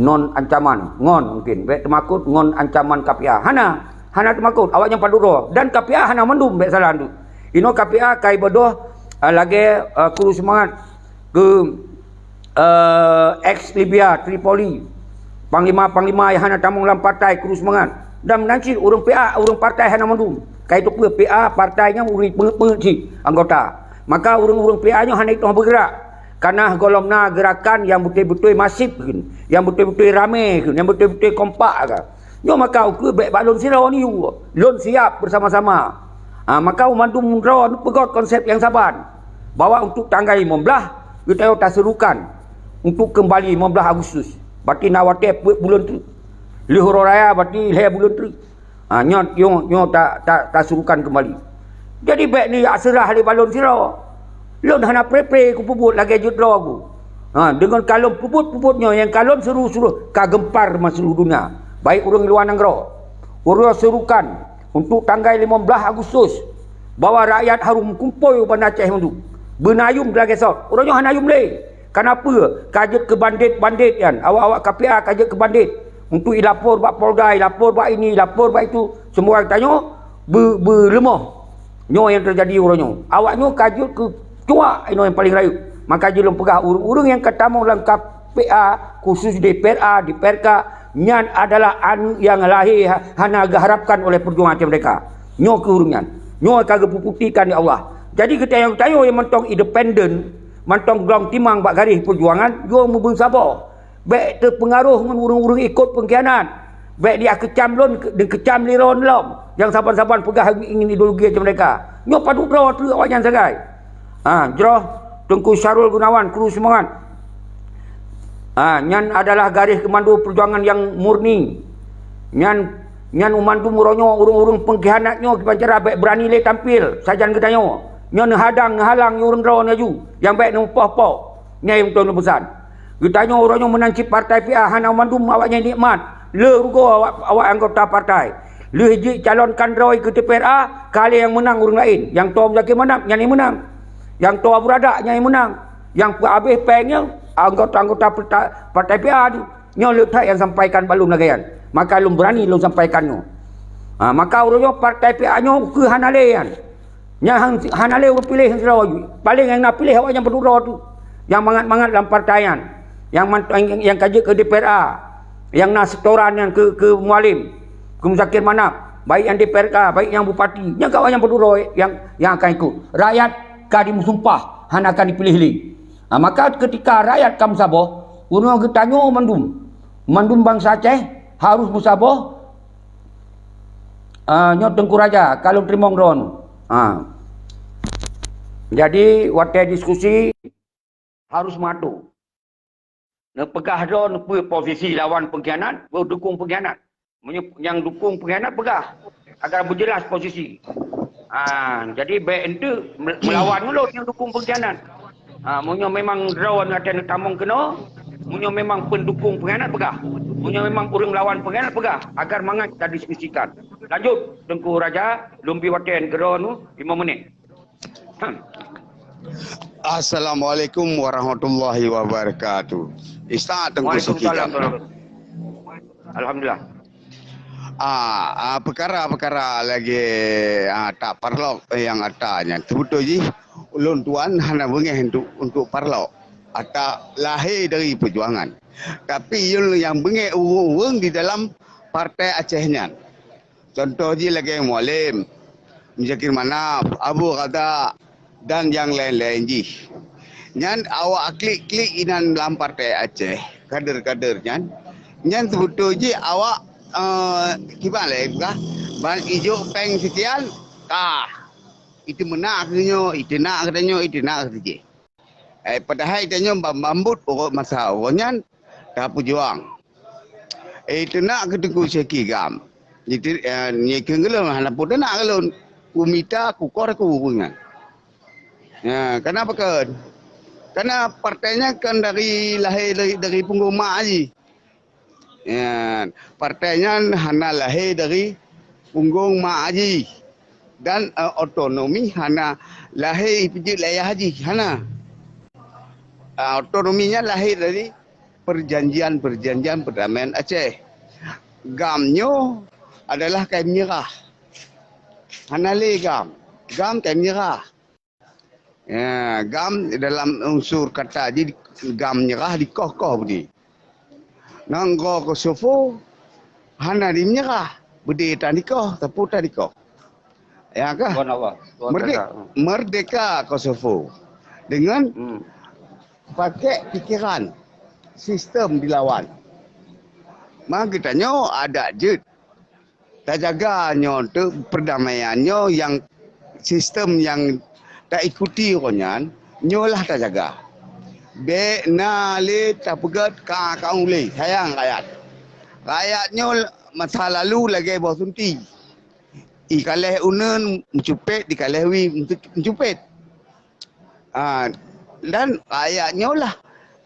ngon ancaman, ngon mungkin, bék teumakot ngon ancaman K P A. Hana, hana teumakot, awaknyan padub droe. Dan K P A hana mandum, bék salah ndu. Inoe K P A ka ibodoh, eh, lagée, eh, kuru seumangat keu, eh, eks Libya, Tripoli. Panglima-panglima nyang hana tamong lam partai, kuru seumangat. Dan meunan cit ureuëng P A, ureuëng partai hana mandum. Ka iteupeue P A partai nyan ureuëng peungeuet-peungeuet cit anggota. Maka ureuëng-ureuëng P A nyoe hana jitueng beugeurak. Kareuna gohlom na geurakan nyang beutôi-beutôi masif kheun, nyang beutôi-beutôi ramé kheun, nyang beutôi-beutôi kompak ka. Nyoe maka ukeue bék bak lôn sidroe niyue. Lôn siap beusama-sama. Ha, maka mandum droe neupeugét konsep nyang saban, bahwa untuk tanggai limong blaih geutanyoe taserukan untuk keumbali limong blaih Agustus. Berarti na watée peuet buleuen teuk. Lheueh uroe raya berarti lhée buleuen teuk. Ha, nyoe, nyoe, nyoe ta, ta, taserukan keumbali. Jadi bék neujak seurah lé bak lôn sidroe. Lôn hana pre-pre kupeubuet lagée jeuet droe ku. Ha, deungon ka lôn peubuet-peubuet nyoe nyang ka lôn suruh-suruh ka geumpar meuseuluruh donya, baik ureuëng luwa nanggroe. Uroe serukan untuk tanggai limong blaih Agustus, bahwa rakyat harôh meukumpôi u Banda Aceh mandum. Beunayum lagée sot. Uroe nyoe hana yum lé. Kareuna peue? Ka jeuet keu bandét-bandét nyan. Awak-awak K P A ka jeuet keu bandét. Untuk ilapor bak Polda, ilapor bak ini, ilapor bak itu. Semua tanyoe be-, beuleumoh. Nyoe nyang teujadi uroe nyoe. Awak nyoe ka jeuet keu cuak inoe nyang paleng rayeuk. Maka jih lôn peugah ureuëng-ureuëng nyang ka tamong lam K P A, khusus D P R A, D P R K, nyan adalah aneuëk nyang lahé ha-, hana geuharapkan oleh peujuangan Aceh Merdeka. Nyoe keuh ureuëng nyan. Nyoe ka geupeubuktikan lé Allah. Jadi geutanyoe-tanyoe nyang mantong independen, mantong glong timang bak garéh peujuangan, nyoe meubeusaboh. Bék teupeungaroh ngon ureuëng-ureuëng ikot peungkhianat. Bék jikeucam lôn, jikeucam lé droe lom nyang saban-saban peugah ingin ideologi Aceh Merdeka. Nyoe padub droe treuk awaknyan sagai. Ha, jroh Teungku Syahrul Gunawan, kuru seumangat. Ha, nyan adalah garéh keumando peujuangan nyang murni. Nyan, nyan u mandum uroe nyoe ureuëng-ureuëng peungkhianat nyoe kiban cara bék beurani lé tampil sajan geutanyoe. Nyoe neuhadang, neuhalang nyoe ureuëng droe laju nyang bék neupoh-poh. Nyan nyang beutôi neupeusan. Geutanyoe uroe nyoe meunan cit partai P A hana mandum awaknyan nikmat. Le rugoe awak, awak anggota partai. Lheueh jicalonkan droe keu D P R A, ka lheueh nyang meunang ureuëng laén. Nyang toe Muzakir Manaf, nyan nyang meunang. Nyang toe Abu Radak, nyan nyang meunang. Nyang peuhabéh péng nyoe, anggota-anggota peta-, partai P A tu. Nyoe le that nyang sampaikan bak lôn lagée nyan. Maka lôn beurani lôn sampaikan nyoe. Ha, maka uroe nyoe partai P A nyoe keuh hana lé nyan. Nyang han-, hana lé ureuëng piléh sidroe ju. Paleng nyang na piléh awaknyan padub droe tu. Nyang mangat-mangat lam partai nyan. Nyang man-, nyang, nyang ka jeuet keu D P R A. Nyang na setoran nyan keu, keu Mualem, keu Muzakir Manaf, baik nyang D P R K, baik nyang bupati, nyang ka awaknyan padub droe nyang, nyang akan ikot. Rakyat ka dimeusumpah hana akan dipiléh lé. Ha, maka keutika rakyat ka meusaboh, ureuëng geutanyoe mandum, mandum bansa Aceh harôh meusaboh. Ah, nyoe Teungku Raja, ka lôn teurimong droeneuh. Ah. Jadi, watée diskusi harôh meuatur. Neupeugah droe neupeue posisi lawan peungkhianat, beudukong peungkhianat. Meunyoe nyang dukong peungkhianat peugah, agar beujeulaih posisi. Ah, jadi bék enteuk me-, meulawan ulôn nyang dukong peungkhianat. Ha, meunyoe memang droe ateueh neutamong keunoe, meunyoe memang pendukung pengkhianat peugah, meunyoe memang ureuëng lawan pengkhianat peugah, agar mangat tadiskusikan. Lanjut, Teungku Raja, lôn bi watée keu droeneuh lima menit. Hmm. Assalamualaikum warahmatullahi wabarakatuh. Isa Teungku Suki. Waalaikumsalam warahmatullahi wabarakatuh. Alhamdulillah. Ah, ah, peukara-peukara lagée, ah, ata parlok nyang ata nyan. Seubeutôi jih ulôn tuan hana beungéh untuk, untuk parlok. Ata lahé dari peujuangan. Tapi ulôn nyang beungéh ureuëng-ureuëng di dalam partai Aceh nyan. Contoh jih lagée Mualem, Muzakir Manaf, Abu Razak, dan nyang laén-laén jih. Nyan awak klik-klik inan lam partai Aceh, kader-kader nyan. Nyan seubeutôi jih awak, eh, kiban lé peugah, ban ijok péng sekian, kah. Itu meunak keu nyoe, itu nak keu tanyoe, itu nak keu jih. Eh, padahai tanyoe bam-, bambot uroe masa uroe nyan tapeujuang. Eh, teunak keu Teungku Syekh Gam. Jiti-, eh, nyeukheun keu lôn, hana peue teunak keu lôn. Kumita, kukoh, kupeue nyan. Ya, kenapa kan? Karena partai nyan kan dari lahé dari, dari punggong mak jih. Ya, partai nyan hana lahé dari punggong mak jih. Dan, eh, otonomi hana lahé ipeujeuet lé ayah jih, hana. Eh, otonomi nyan lahé dari perjanjian-perjanjian perdamaian Aceh. Gam nyoe adalah kai menyerah. Hana lé gam. Gam kai menyerah. Ya, gam dalam unsur kata jih gam menyerah dikoh-koh beudé. Nanggroe Kosovo hana jimenyerah, beudé tan dikoh, teupeu tan dikoh. Ya kah? Tuan Allah, Tuan Merdek-, Tuan. Merdeka Kosovo dengan Hmm. pakai pikiran sistem dilawan. Maka geutanyoe adak jeuet tajaga nyoe teuk perdamaian nyoe nyang sistem nyang taikuti uroe nyan nyoe lah tajaga. Bék na lé tapeugét ka kaung lé sayang rakyat. Rakyat nyoe masa lalu lagée boh sunti. Ikaleh uneun meucupet, ikaleh wie meucupet. Ah, dan rakyat nyoe lah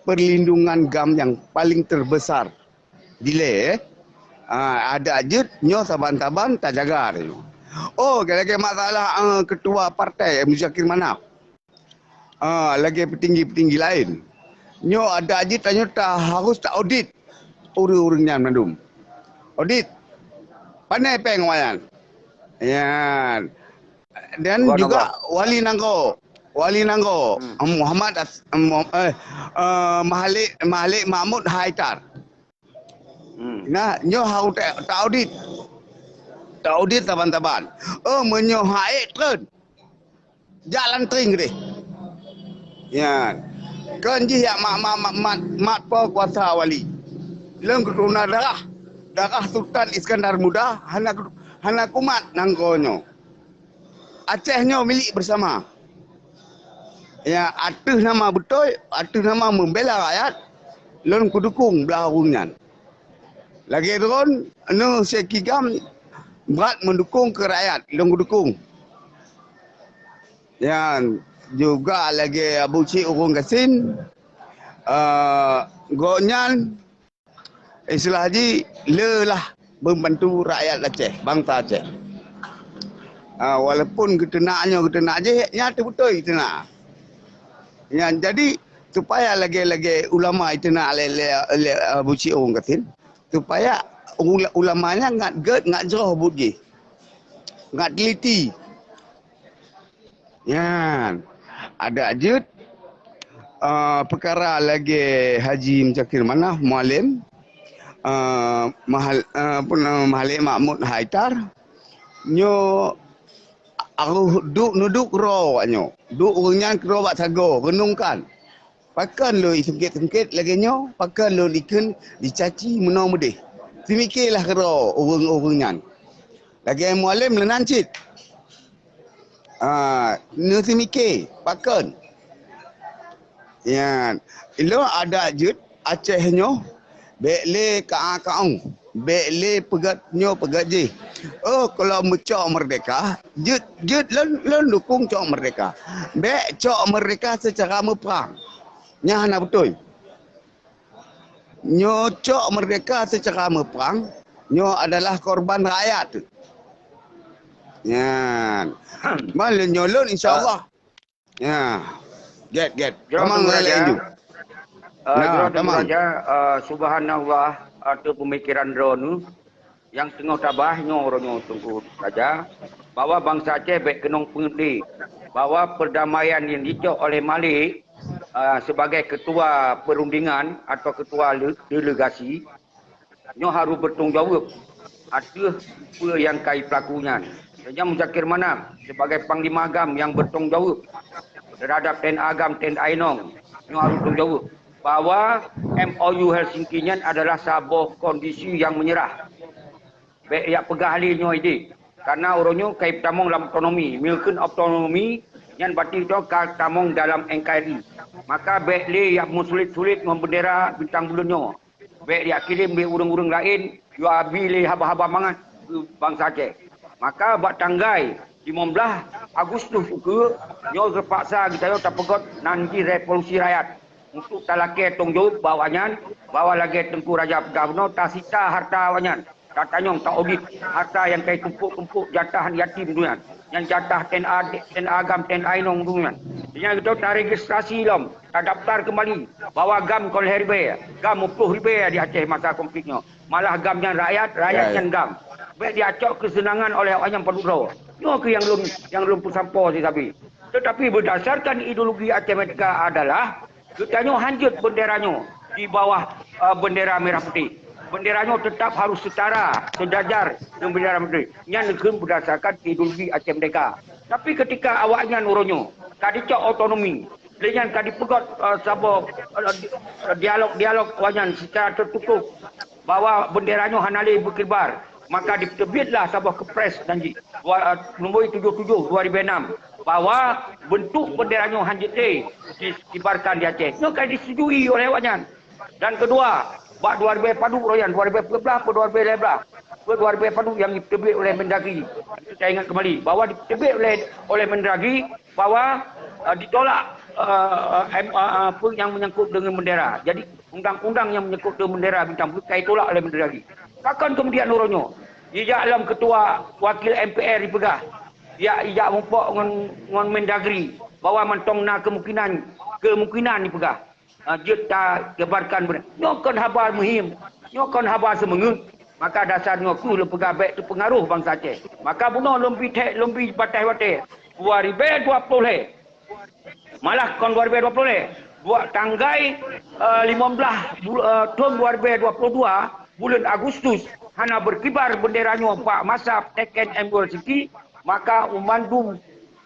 perlindungan gam yang paling terbesar. Dilée, ah, adak jeuet nyoe saban-saban tajaga nyoe. Oh, lagée masalah, ah, ketua partai Muzakir Manaf. Ah, lagée petinggi-petinggi laén. Nyoe adak jeuet tanyoe ta harus ta audit ureuëng-ureuëng nyan mandum. Audit. Pane péng awaknyan. Nyan. Dan Tuan juga Allah. Wali Nanggroe. Wali Nanggroe, Hmm. Muhammad As-, Mu-, eh, eh, Mahalik, Mahalik Mahmud Haitar. Hmm. Nah, nyoe harus ta-, ta audit. Ta audit saban-saban. Oh, meunyoe hak ék treun. Jak lantring deh. Ya. Kon jih yak mat, mat, mat, mat, mat po kuasa wali. Lôn keturunan darah. Darah Sultan Iskandar Muda hana, hana kumat nanggroe nyoe. Aceh nyoe milik bersama. Ya, ateueh nama beutôi, ateueh nama membela rakyat, lôn kudukung blah ureuëng nyan. Lagée droen, neu Syekh Gam brat mendukung keu rakyat, lôn kudukung. Nyan juga lagée Abu Cik Ureuëng Gasien, eh, gobnyan istilah jih le lah membantu rakyat Aceh, bansa Aceh. Ah, walaupun geuteunak nyoe geuteunak jih, nyan teubeutôi geuteunak. Nyan jadi supaya lagée-lagée ulama iteunak lé, lé, lé Abu Cik Ureuëng Gasien, supaya ula-, ulama nyan ngat gét, ngat jroh buet jih. Ngat teliti. Nyan, adak jeuet, eh, peukara lagée Haji Muzakir Manaf, Mualem, eh, Mahal-, eh, apa nama, Mahalik Mahmud Haitar, nyoe aroh duek neuduek keudroe awak nyoe. Duek ureuëng nyan keudroe bak sagoe, reunongkan. Pakon lôn isungkét-sungkét lagée nyoe? Pakon lôn ikheun jicaci meunoe meudeh? Seumikirlah keudroe ureuëng-ureuëng nyan. Lagée Mualem leunan cit. Ah, neuseumike, pakon? Nyan, ilôn adak jeuet Aceh nyoe, bék lé ka-a ka-ong, bék lé peugét nyoe peugét jih. Oh, kalau meucok merdeka, jeuet, jeuet lôn, lôn dukung cok merdeka. Bék cok merdeka secara meuprang. Nyan hana beutôi. Nyoe cok merdeka secara meuprang, nyoe adalah korban rakyat. Nyan. Ban lôn nyoe lôn, insya Allah. Ya. Get, get. Jroh Tamam, Teungku Raja. Lanjut. Ah, Nah, jroh Teungku tamam. Raja, ah, subhanallah, ateueh pemikiran droeneuh. nyang teungoh tabah nyoe uroe nyoe Teungku Raja, bahwa bansa Aceh bék keunong peungeut lé bahwa perdamaian nyang jicok oleh Malik, ah, sebagai ketua perundingan atau ketua le-, delegasi, nyoe harôh bertanggung jaweueb ateueh peue nyang ka jipeulaku nyan. Nyan Muzakir Manaf sebagai panglima GAM nyang bertanggung jaweueb terhadap T N A GAM, T N A inong, nyoe harôh tanggung jaweueb bahwa M O U Helsinki nyan adalah saboh kondisi nyang meunyeurah. Bék jak peugah lé nyoe idéh, kareuna uroe nyoe ka jitamong lam otonomi. Meunyoe kheun otonomi, nyan berarti droe ka tamong dalam N K R I. Maka bék lé jak meusulet-sulet ngon beundera bintang buleuen nyoe. Bék jak kirém lé ureuëng-ureuëng laén, yue abi lé haba-haba mangat keu bansa Aceh. Maka bak tanggai limong blaih Agustus ukeue nyoe teupaksa geutanyoe tapeugöt nan jih revolusi rakyat. Untuk talakée tanggung jaweueb bak awaknyan, bahwa lagée Teungku Raja peugah bunoe, tasita hareuta awaknyan, tatanyong, taudit hareuta nyang ka jitumpôk-tumpôk jatah yatim nyan, nyang jatah T N A, T N A GAM, T N A inong nyan. Nyan geutanyoe taregistrasi lom, tadaftar keumbali bahwa GAM kon lhée ribée, GAM muplôh ribée di Aceh masa konflik nyoe. Malah GAM nyan rakyat, rakyat Ya, ya. nyan GAM. Bék jicok keuseunangan oleh awaknyan padub droe. Nyoe kheueh nyang lôn, nyang lôn peusampoe sisabe. Tetapi berdasarkan ideologi Aceh Merdeka adalah geutanyoe hanjeuet bendera nyoe di bawah, eh, bendera merah putih. Bendera nyoe tetap harus setara, sejajar dengan bendera merah putih. Nyan kheun berdasarkan ideologi Aceh Merdeka. Tapi ketika awaknyan uroe nyoe ka dicok otonomi, lé nyan ka dipeugöt, eh, saboh, eh, di-, eh, dialog-dialog awaknyan secara tertutup bahwa bendera nyoe hana lé berkibar, maka diteubietlah saboh kepres dan ji-, dua, eh, nombor tujuh tujuh dua ribu enam bahwa bentuk bendera nyoe hanjeuet lé dikibarkan di Aceh. Nyoe ka disetujui oleh awaknyan. Dan kedua, bak dua ribu padub uroe nyan, dua ribu dua belas atau dua ribu lima belas, atau dua ribu padub nyang diteubiet oleh Mendagri. Kita ingat kembali bahwa diteubiet oleh, oleh Mendagri bahwa, eh, ditolak, eh, em, eh, apa yang menyangkut dengan bendera. Jadi, undang-undang yang menyangkut dengan bendera bintang putih ditolak oleh Mendagri. Pakon kemudian uroe nyoe? Ijak lom ketua wakil M P R dipeugah. Ya, ijak muphom ngon, ngon Mendagri bahwa mantong na kemungkinan, kemungkinan dipeugah. Ah, jeuet takebarkan beuna. Nyoe kon haba muhim. Nyoe kon haba seumeungeut. Maka dasar nyoe kheueh lôn peugah bék teupeungaroh bansa Aceh. Maka bunoe lôn bi thèk, lôn bi batèe-batèe. Dua ribu dua puluh lhèe. Malah kon dua ribu dua puluh lhèe. Dua tanggai, eh, limong blaih bul-, eh, thôn dua ribu dua puluh dua, buleuen Agustus, hana berkibar bendera nyoe bak masa T K M Helsinki, maka mandum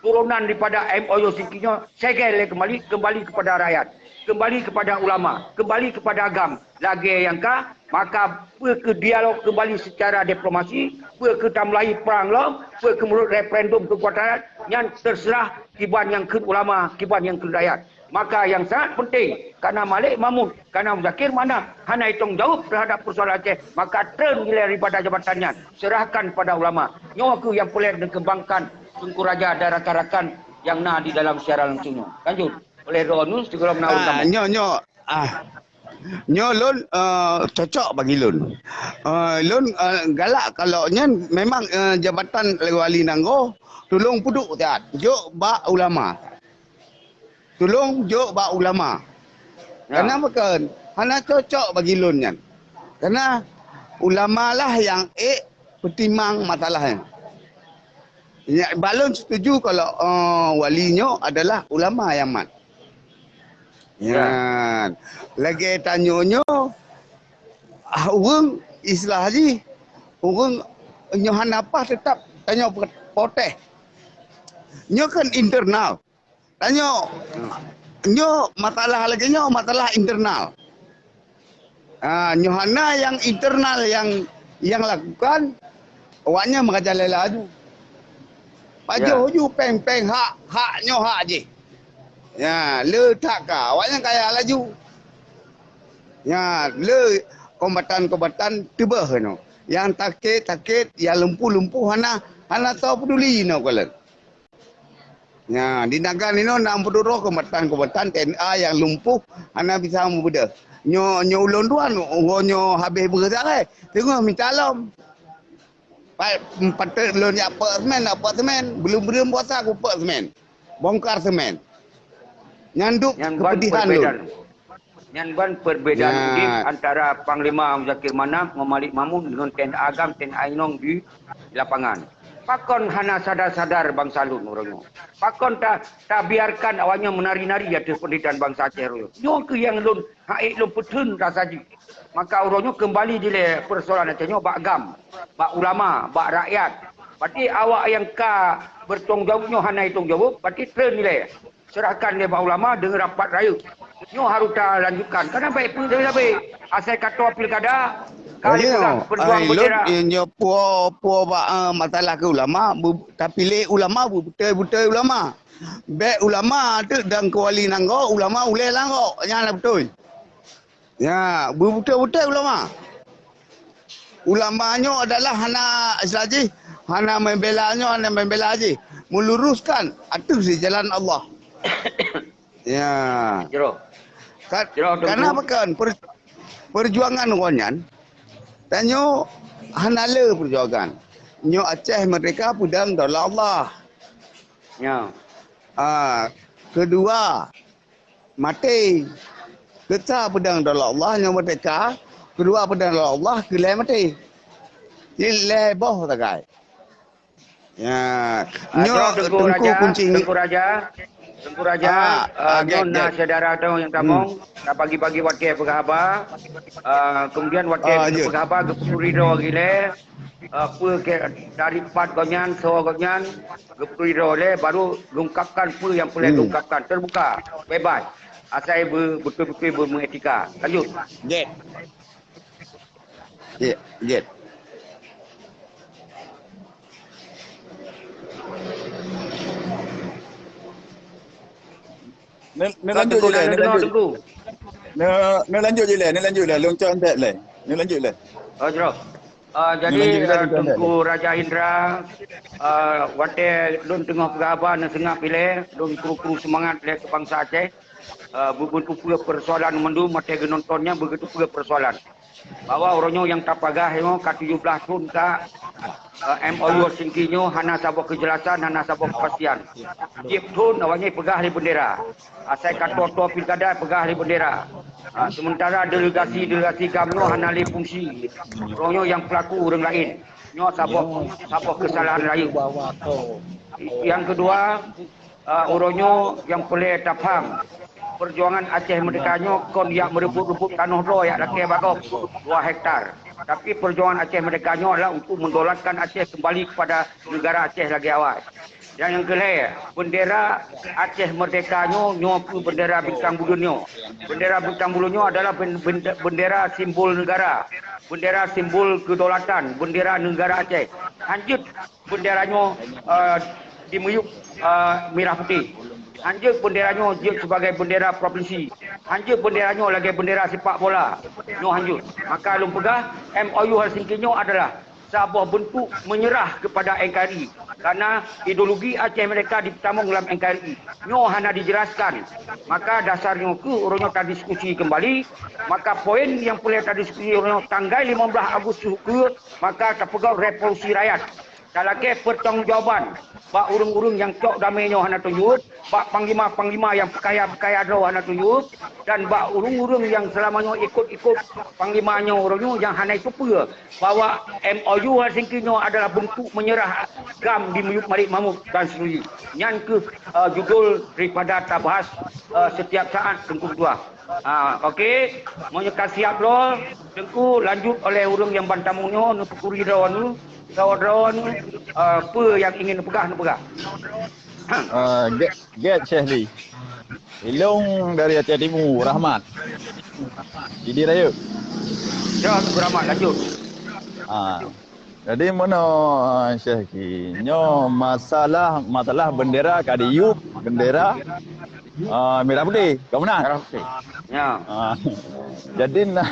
turunan daripada M O U Helsinki nyoe segel lé kembali, kembali kepada rakyat, kembali kepada ulama, kembali kepada agam lagèe nyang ka, maka peu keu dialog kembali secara diplomasi, peu keu tamulai perang lom, peu keu meunurot referendum kekuatan rakyat, nyan terserah kiban nyang kheun ulama, kiban nyang kheun rakyat. Maka yang sangat penting, karena Malik Mahmud, karena Muzakir Manaf hana itong jawab terhadap persoalan Aceh, maka treun ilèe daripada jabatan nyan, serahkan pada ulama. Nyoe kheueh nyang peureulèe dikembangkan Teungku Raja dan rakan-rakan yang na di dalam siaran langsung nyoe. Lanjut. Oleh Droeneuh, sigohlom na ureueng Ah, tamu. nyoe, nyoe, ah, nyoe lôn, eh, cocok bagi lôn. Eh, lôn, eh, galak kalau nyan memang, eh, jabatan wali nanggroe, tulông peuduek siat. Jok bak ulama. Tulông jok bak ulama. Ya. Karena bukan, hana cocok bagi lôn nyan. Karena ulama lah nyang ék peutimang masalah nyan. Ya, bak lôn setuju kalau, eh, wali nyoe adalah ulama nyang mat. Ya. Nyan. Lagèe tanyoe nyoe, ah, ureueng istilah jih, ureueng nyoe hana paih tetap tanyoe pe-, protes. Nyoe kan internal. Tanyoe, nyoe masalah lagèe nyoe, masalah internal. Ah, nyoe hana nyang internal nyang, nyang lakukan, awaknyan meukajan lé laju. Pajoh Ya. ju péng-péng hak, hak nyoe hak jih. Ya, le that ka, awaknyan kaya laju. Ya, le kombatan-kombatan teubeh nyoe. Nyang sakét-sakét, nyang lumpuh-lumpuh hana, hana soe peduli nyoe kalon. Nya, di Nagan inoe na meuduroe kombatan-kombatan T N A nyang lumpuh hana bisa meubeudôh. Nyoe, nyoe ulôn tuan, uroe nyoe habéh beureuh sagai, teungoh mita lom. Pat, patôt lôn jak peuek seumén, jak peuek seumén. Belum-belum puasa kupeuek seumén. Bongkar seumén. Nyan duek Nyan ban kepedihan lôn. perbedaan. Nyan ban perbedaan udeb antara Panglima Muzakir Manaf ngon Malik Mahmud ngon T N A GAM, T N A inong di lapangan. Pakon hana sadar-sadar bansa lôn uroe nyoe? Pakon ta-, tabiarkan awaknyan meunari-nari ateueh penderitaan bansa Aceh uroe nyoe? Nyoe keuh nyang lôn hak ék lôn peutheun rasa jih. Maka uroe nyoe keumbali dilée peusoalan Aceh nyoe bak GAM, bak ulama, bak rakyat. Berarti awak nyang ka bertanggung jaweueb nyoe hana jitanggung jaweueb, berarti treun ilée. Serahkan lé bak ulama deungon rapat rayeuk. Nyoe harôh talanjutkan. Kana bék peue sabe-sabe. Asai ka toe pilkada, ka lheueh peugah peujuang bendera. Nyoe puo, puo bak, eh, masalah keu ulama, bu-, tapiléh ulama beubeutôi-beutôi ulama. Bék ulama teuk dan keuwali nanggroe, ulama ulée nanggroe. Nyan lah beutôi. Ya, beubeutôi-beutôi ulama. Ulama nyoe adalah hana, istilah jih, hana membela nyoe, hana membela jih. Meluruskan ateueh di jalan Allah. Ya. Jroh. Ka-, Jroh, Teungku. Karena pakon per-, perjuangan awaknyan, tanyoe hana le perjuangan. Nyoe Aceh merdeka peudong daulat Allah. Ya. Ah, kedua, maté. Keusa peudong daulat Allah nyoe merdeka, keudua peudong daulat Allah keu lhée maté. Jadi lhée boh sagai. Ya, ah, nyoe Teungku Raja, kunci. Teungku Raja, Teungku Raja, ah, ah, nyoe na syedara droe nyang tamong, na bagi-bagi watée peugah haba, ah, kemudian watée peugah haba geupeuturi droe gilée, ah, peue ke dari pat gobnyan, soe gobnyan, geupeuturi droe lé, baru geungkapkan peue nyang peureulée geungkapkan. Terbuka, bebas. Asai be-, beutôi-beutôi beumeuetika. Lanjut. Jeuet. Jeuet, jeuet. Neulanjut jilée, neulanjut. Neulanjut jilée, neulanjut lé. Lôn cok entet lé. Neulanjut lé. Oh, jroh. Ah, jadi, ah, Teungku Raja Indra, ah, watée lôn teungoh peugah haba neuseungab ilée, lôn kru-kru seumangat lé keu bansa Aceh, ah, beugeuteupeue peusoalan mandum watée geunonton nyan beugeuteupeue peusoalan. Bahwa uroe nyoe nyang tapeugah nyoe ka tujoh blaih thon ka, eh, M O U Helsinki nyoe hana saboh keujelasan, hana saboh keupastian. Tieb thon awaknyan peugah lé bendera. Asai ka toe-toe pilkada peugah lé bendera. Ha, sementara delegasi-delegasi GAM nyoe hana lé fungsi. Uroe nyoe nyang peulaku ureuëng laén. Nyoe saboh, saboh keusalahan rayeuk. Nyang keudua, ah, uroe nyoe nyang peureulée tapaham, peujuangan Aceh Merdeka nyoe kon jak meureubot-reubot tanoh droe jak lakée bak gob dua hektar. Tapi peujuangan Aceh Merdeka nyoe adalah untuk mendaulatkan Aceh kembali kepada negara Aceh lagée awai. Nyang, nyang keulhée, bendera Aceh Merdeka nyoe, nyoe keuh bendera bintang buleuen nyoe. Bendera bintang buleuen nyoe adalah ben-, ben-, bendera simbol negara, bendera simbol kedaulatan, bendera negara Aceh. Hanjeuet bendera nyoe, eh, dimiyueb, eh, mirah putéh. Hanjeuet bendera nyoe jeuet sibagai bendera provinsi. Hanjeuet bendera nyoe lagée bendera sepak bola. Nyoe hanjeuet. Maka lôn peugah, M O U Helsinki nyoe adalah saboh beuntuk meunyeurah keupada N K R I. Karena ideologi Aceh Merdeka dipeutamong lam N K R I. Nyoe hana dijelaskan. Maka dasar nyoe keuh uroe nyoe tadiskusi keumbali. Maka poin nyang peureulée tadiskusi uroe nyoe tanggai limong blaih Agustus keuh, maka tapeugah revolusi rakyat. Talakée peutanggongjawaban bak ureuëng-ureuëng nyang cok damé nyoe hana tujoh, bak panglima-panglima nyang peukaya-peukaya droe hana tujoh, dan bak ureuëng-ureuëng nyang seulama nyoe ikot-ikot panglima nyoe uroe nyoe nyang hana jiteupeue bahwa M O U Helsinki nyoe adalah beuntuk meunyeurah GAM dimiyueb Malik Mahmud dan seterusnya. Nyan keuh, eh, judul daripada tabahas, eh, setiap saat Teungku Ketua. Ah, okey. Meunyoe ka siap droe, Teungku lanjut oleh ureuëng nyang ban tamong nyoe, neupeukuri droe nyoe, droe nyoe, ah, peue nyang ingin neupeugah, neupeugah. Ah, gét, gét Syekh Li. Ilong dari Aceh Timu, Rahmat. Idi Rayeuk. Ya, Teungku Rahmat, lanjut. Ah. Jadi meunoe, Syekh Ki, nyoe masalah, masalah bendera ka diyueb, bendera, ah, mirah putéh, ka meunan? Mirah putéh. Ya. Ah, jadi na,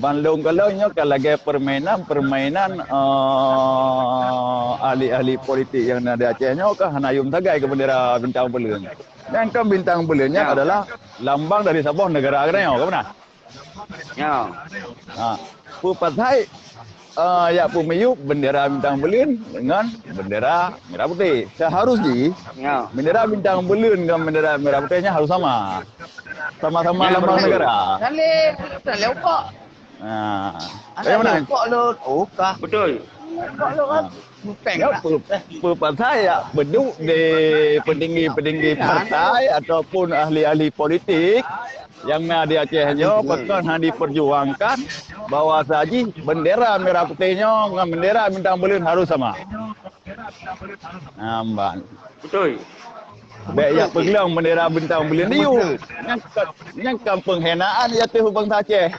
ban lôn kalon nyoe ka lagée permainan, permainan, ah, ahli-ahli politik nyang na di Aceh nyoe ka hana yum sagai keu bendera bintang buleuen. Nyang kon bintang buleuen nyan adalah lambang dari saboh negara geutanyoe, ka meunan? Ya. Ha, peue pasai Ah, yak peumiyueb bendera bintang beuleuen ngon bendera merah putih. Seharus jih, ya, bendera bintang beuleuen ngon bendera merah putih nyan harus sama. Sama-sama lambang negara. Saleh, saleh ukok. Ah. Saleh ukok lôn. Oh, ka. Betul. Ukok lôn kan. Ah. Mupeng. Ya, lah. Pe-, pe-, pasal yak peuduek di petinggi-petinggi partai ataupun ahli-ahli politik nyang na di Aceh nyoe, pakon hana diperjuangkan bahwa sajih bendera merah putih nyoe ngon bendera bintang beuleuen harus sama. Amban. Betul. Bèk yak peuglong bendera bintang beuleuen diyueb. Nyan ka, nyan ka peunghinaan yak teuh bansa Aceh.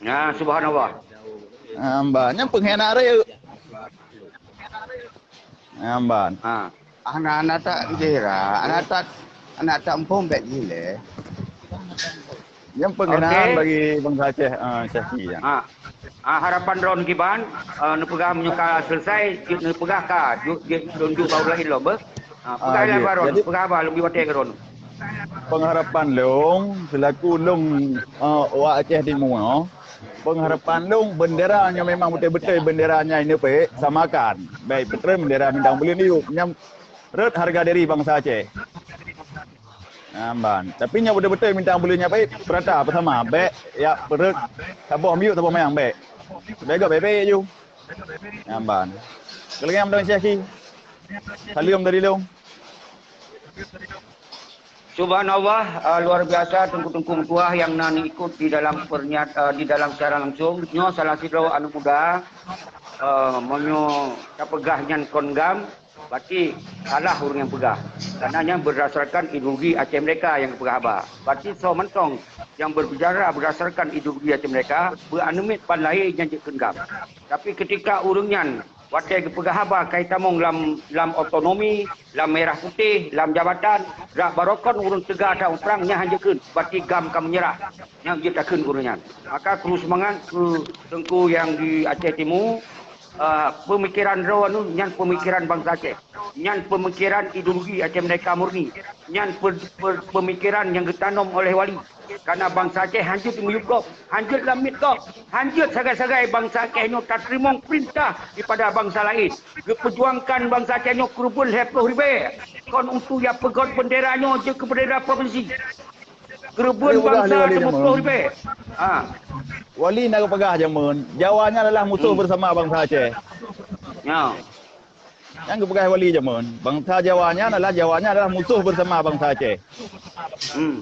Nah, subhanallah. Amban. Nyan peunghinaan rayeuk. Amban. Ha. Hana, hana that jira, hana that, hana that muphom bèk jih lé. Nyang peungénaan bagi bansa Aceh, ah, Syaki, ya. Ha. Ha, harapan droen kiban, eh, neupeugah meunyoe ka selesai, jeuet neupeugah ka, jeuet, jeuet lôn jok bak ureueng laén lom, beuh. Ha, peugah lah bak droen, peugah haba lôn bri watèe keu droen. Pengharapan lôn, selaku lôn, eh, wak Aceh Timu nyoe, pengharapan lôn, bendera nyoe memang beutôi-beutôi bendera nyang ineupék, samakan. Bèk peutreun bendera bintang beuleuen diyueb. Nyang rhot harga diri bansa Aceh. Amban. Tapi nyang beutôi-beutôi bintang beuleuen nyan bèk peurata beusama. Bèk yak peurhot saboh miyueb saboh manyang bèk. Bèk gob bèk-bèk ju. Amban. Keulengèng mantong Syaki. Saleuem dari lôn. Subhanallah, eh, luar biasa teungku-teungku meutuah nyang na neuikot di dalam pernyat-, eh, di dalam siaran langsung. Nyoe salah sidroe aneuk muda, eh, meunyoe tapeugah nyan kon GAM, berarti salah ureueng nyang peugah. Karena nyan berdasarkan ideologi Aceh Merdeka nyang geupeugah haba. Berarti soe mantong nyang berbicara berdasarkan ideologi Aceh Merdeka, beuaneuk miet ban lahé nyan jeuet kheun GAM. Tapi ketika ureueng nyan watèe geupeugah haba ka jitamong lam, lam otonomi, lam merah putih, lam jabatan, rak barokon ureueng teuga that u prang nyan han jeuet kheun, berarti GAM ka meunyeurah. Nyan jeuet takheun ureueng nyan. Maka kru seumangat keu teungku nyang di Aceh Timu, ah, peumikeran droe nyoe nyan peumikeran bansa Aceh. Nyan peumikeran ideologi Aceh Merdeka murni. Nyan pe-, pe-, peumikeran nyang geutanom oleh wali. Karena bansa Aceh han jeuet meuyueb gob, han jeuet lamiet gob, han jeuet sagai-sagai bansa Aceh nyoe tateurimong peurintah daripada bansa laén. Geupeujuangkan bansa Aceh nyoe keureubeuen lhèe ploh ribèe. Kon untuk jak peugöt bendera nyoe jeuet keu bendera provinsi. Keureubeuen bansa lhèe ploh ribèe. Ha. Wali na geupeugah jameun, Jawa nyan adalah musuh bersama bansa Aceh. Ya. Nyang geupeugah wali jameun, bansa Jawa nyan adalah, Jawa nyan adalah musuh bersama bansa Aceh. Hmm.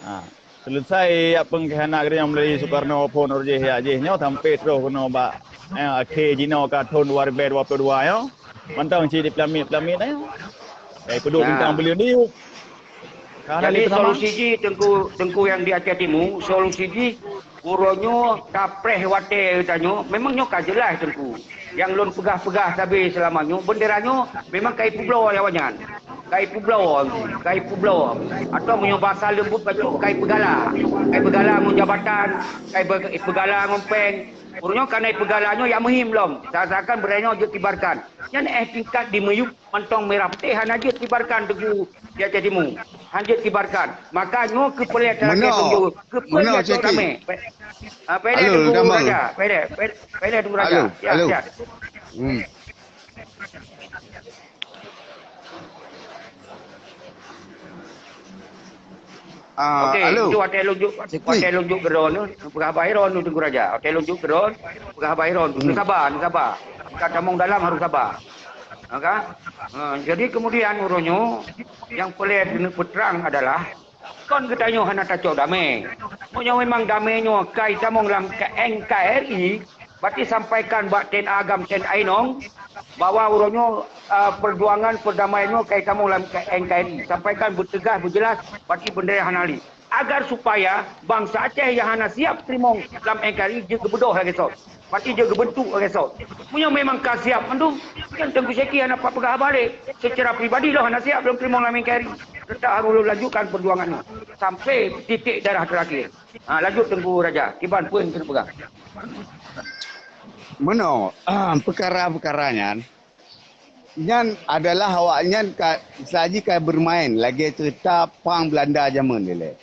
Ha. Selesai yak peungkhianat geutanyoe meulalu Sukarno phon ureueng jih yak jih nyoe sampai troh keunoe bak, eh, akhé jinoe ka thon dua ribèe dua puluh dua nyoe. Mantong cit dipeulamiet-peulamiet nyoe. Eh, peuduek bintang beuleuen diyueb. Jadi solusi jih teungku, teungku nyang di Aceh Timu, solusi jih uroe nyoe tapreh watèe geutanyoe, memang nyoe ka jeulaih teungku. Nyang lôn peugah-peugah sabe seulama nyoe, bendera nyoe memang ka ipeubloe lé awaknyan. Ka ipeubloe, ka ipeubloe. Atawa meunyoe basa leumbut bacut ka ipeugala. Ka ipeugala ngon jabatan, ka ipe-, ipeugala ngon pèng. Uroe nyoe ka na ipeugala nyoe yak meuhim lom. Seakan-akan bendera nyoe jeuet kibarkan. Nyan eh tingkat di meuyueb mantong merah putih hana jeuet kibarkan teungku di Aceh Timu. Han jeuet kibarkan. Maka nyoe keupeulét lagèe teungku, keupeulét cok damé. Pe-, ah, pelét teungku raja, pelét, pe-, pelét teungku raja. Siap, siap. Hmm. Ah, okey, halo. Itu watèe lôn jok, watèe lôn jok keu droen tu, peugah haba droen tu Teungku Raja. Watèe lôn jok keu droen, peugah haba droen tu. Hmm. Neusaba, neusaba. Ka tamong dalam harôh saba. Ha, kan? Ha, jadi kemudian uroe nyoe nyang peureulèe neupeutrang adalah kon geutanyoe hana tacok damé. Meunyoe memang damé nyoe ka itamong lam N K R I, berarti sampaikan bak T N A GAM, T N A inong, bahwa uroe nyoe, eh, perjuangan perdamaian nyoe ka itamong lam N K R I. Sampaikan beuteugah, beujeulaih, berarti bendera hana lé. Agar supaya bansa Aceh nyang hana siap teurimong lam N K R I jeuet geubeudôh lagèe sot. Berarti jeuet geubeuntuk lagèe sot. Meunyoe memang ka siap mandum, nyan Teungku Syaki hana pat peugah haba lé. Secara pribadi lôn hana siap lôn teurimong lam N K R I. Teutap harôh lôn lanjutkan perjuangan nyoe sampai titik darah terakhir. Ha, lanjut Teungku Raja, kiban peue nyang keuneuk peugah. Meunoe, peukara-peukara nyan, nyan adalah awaknyan ka, saji ka beumaén lagèe ceurita pang Beulanda jameun dilèe.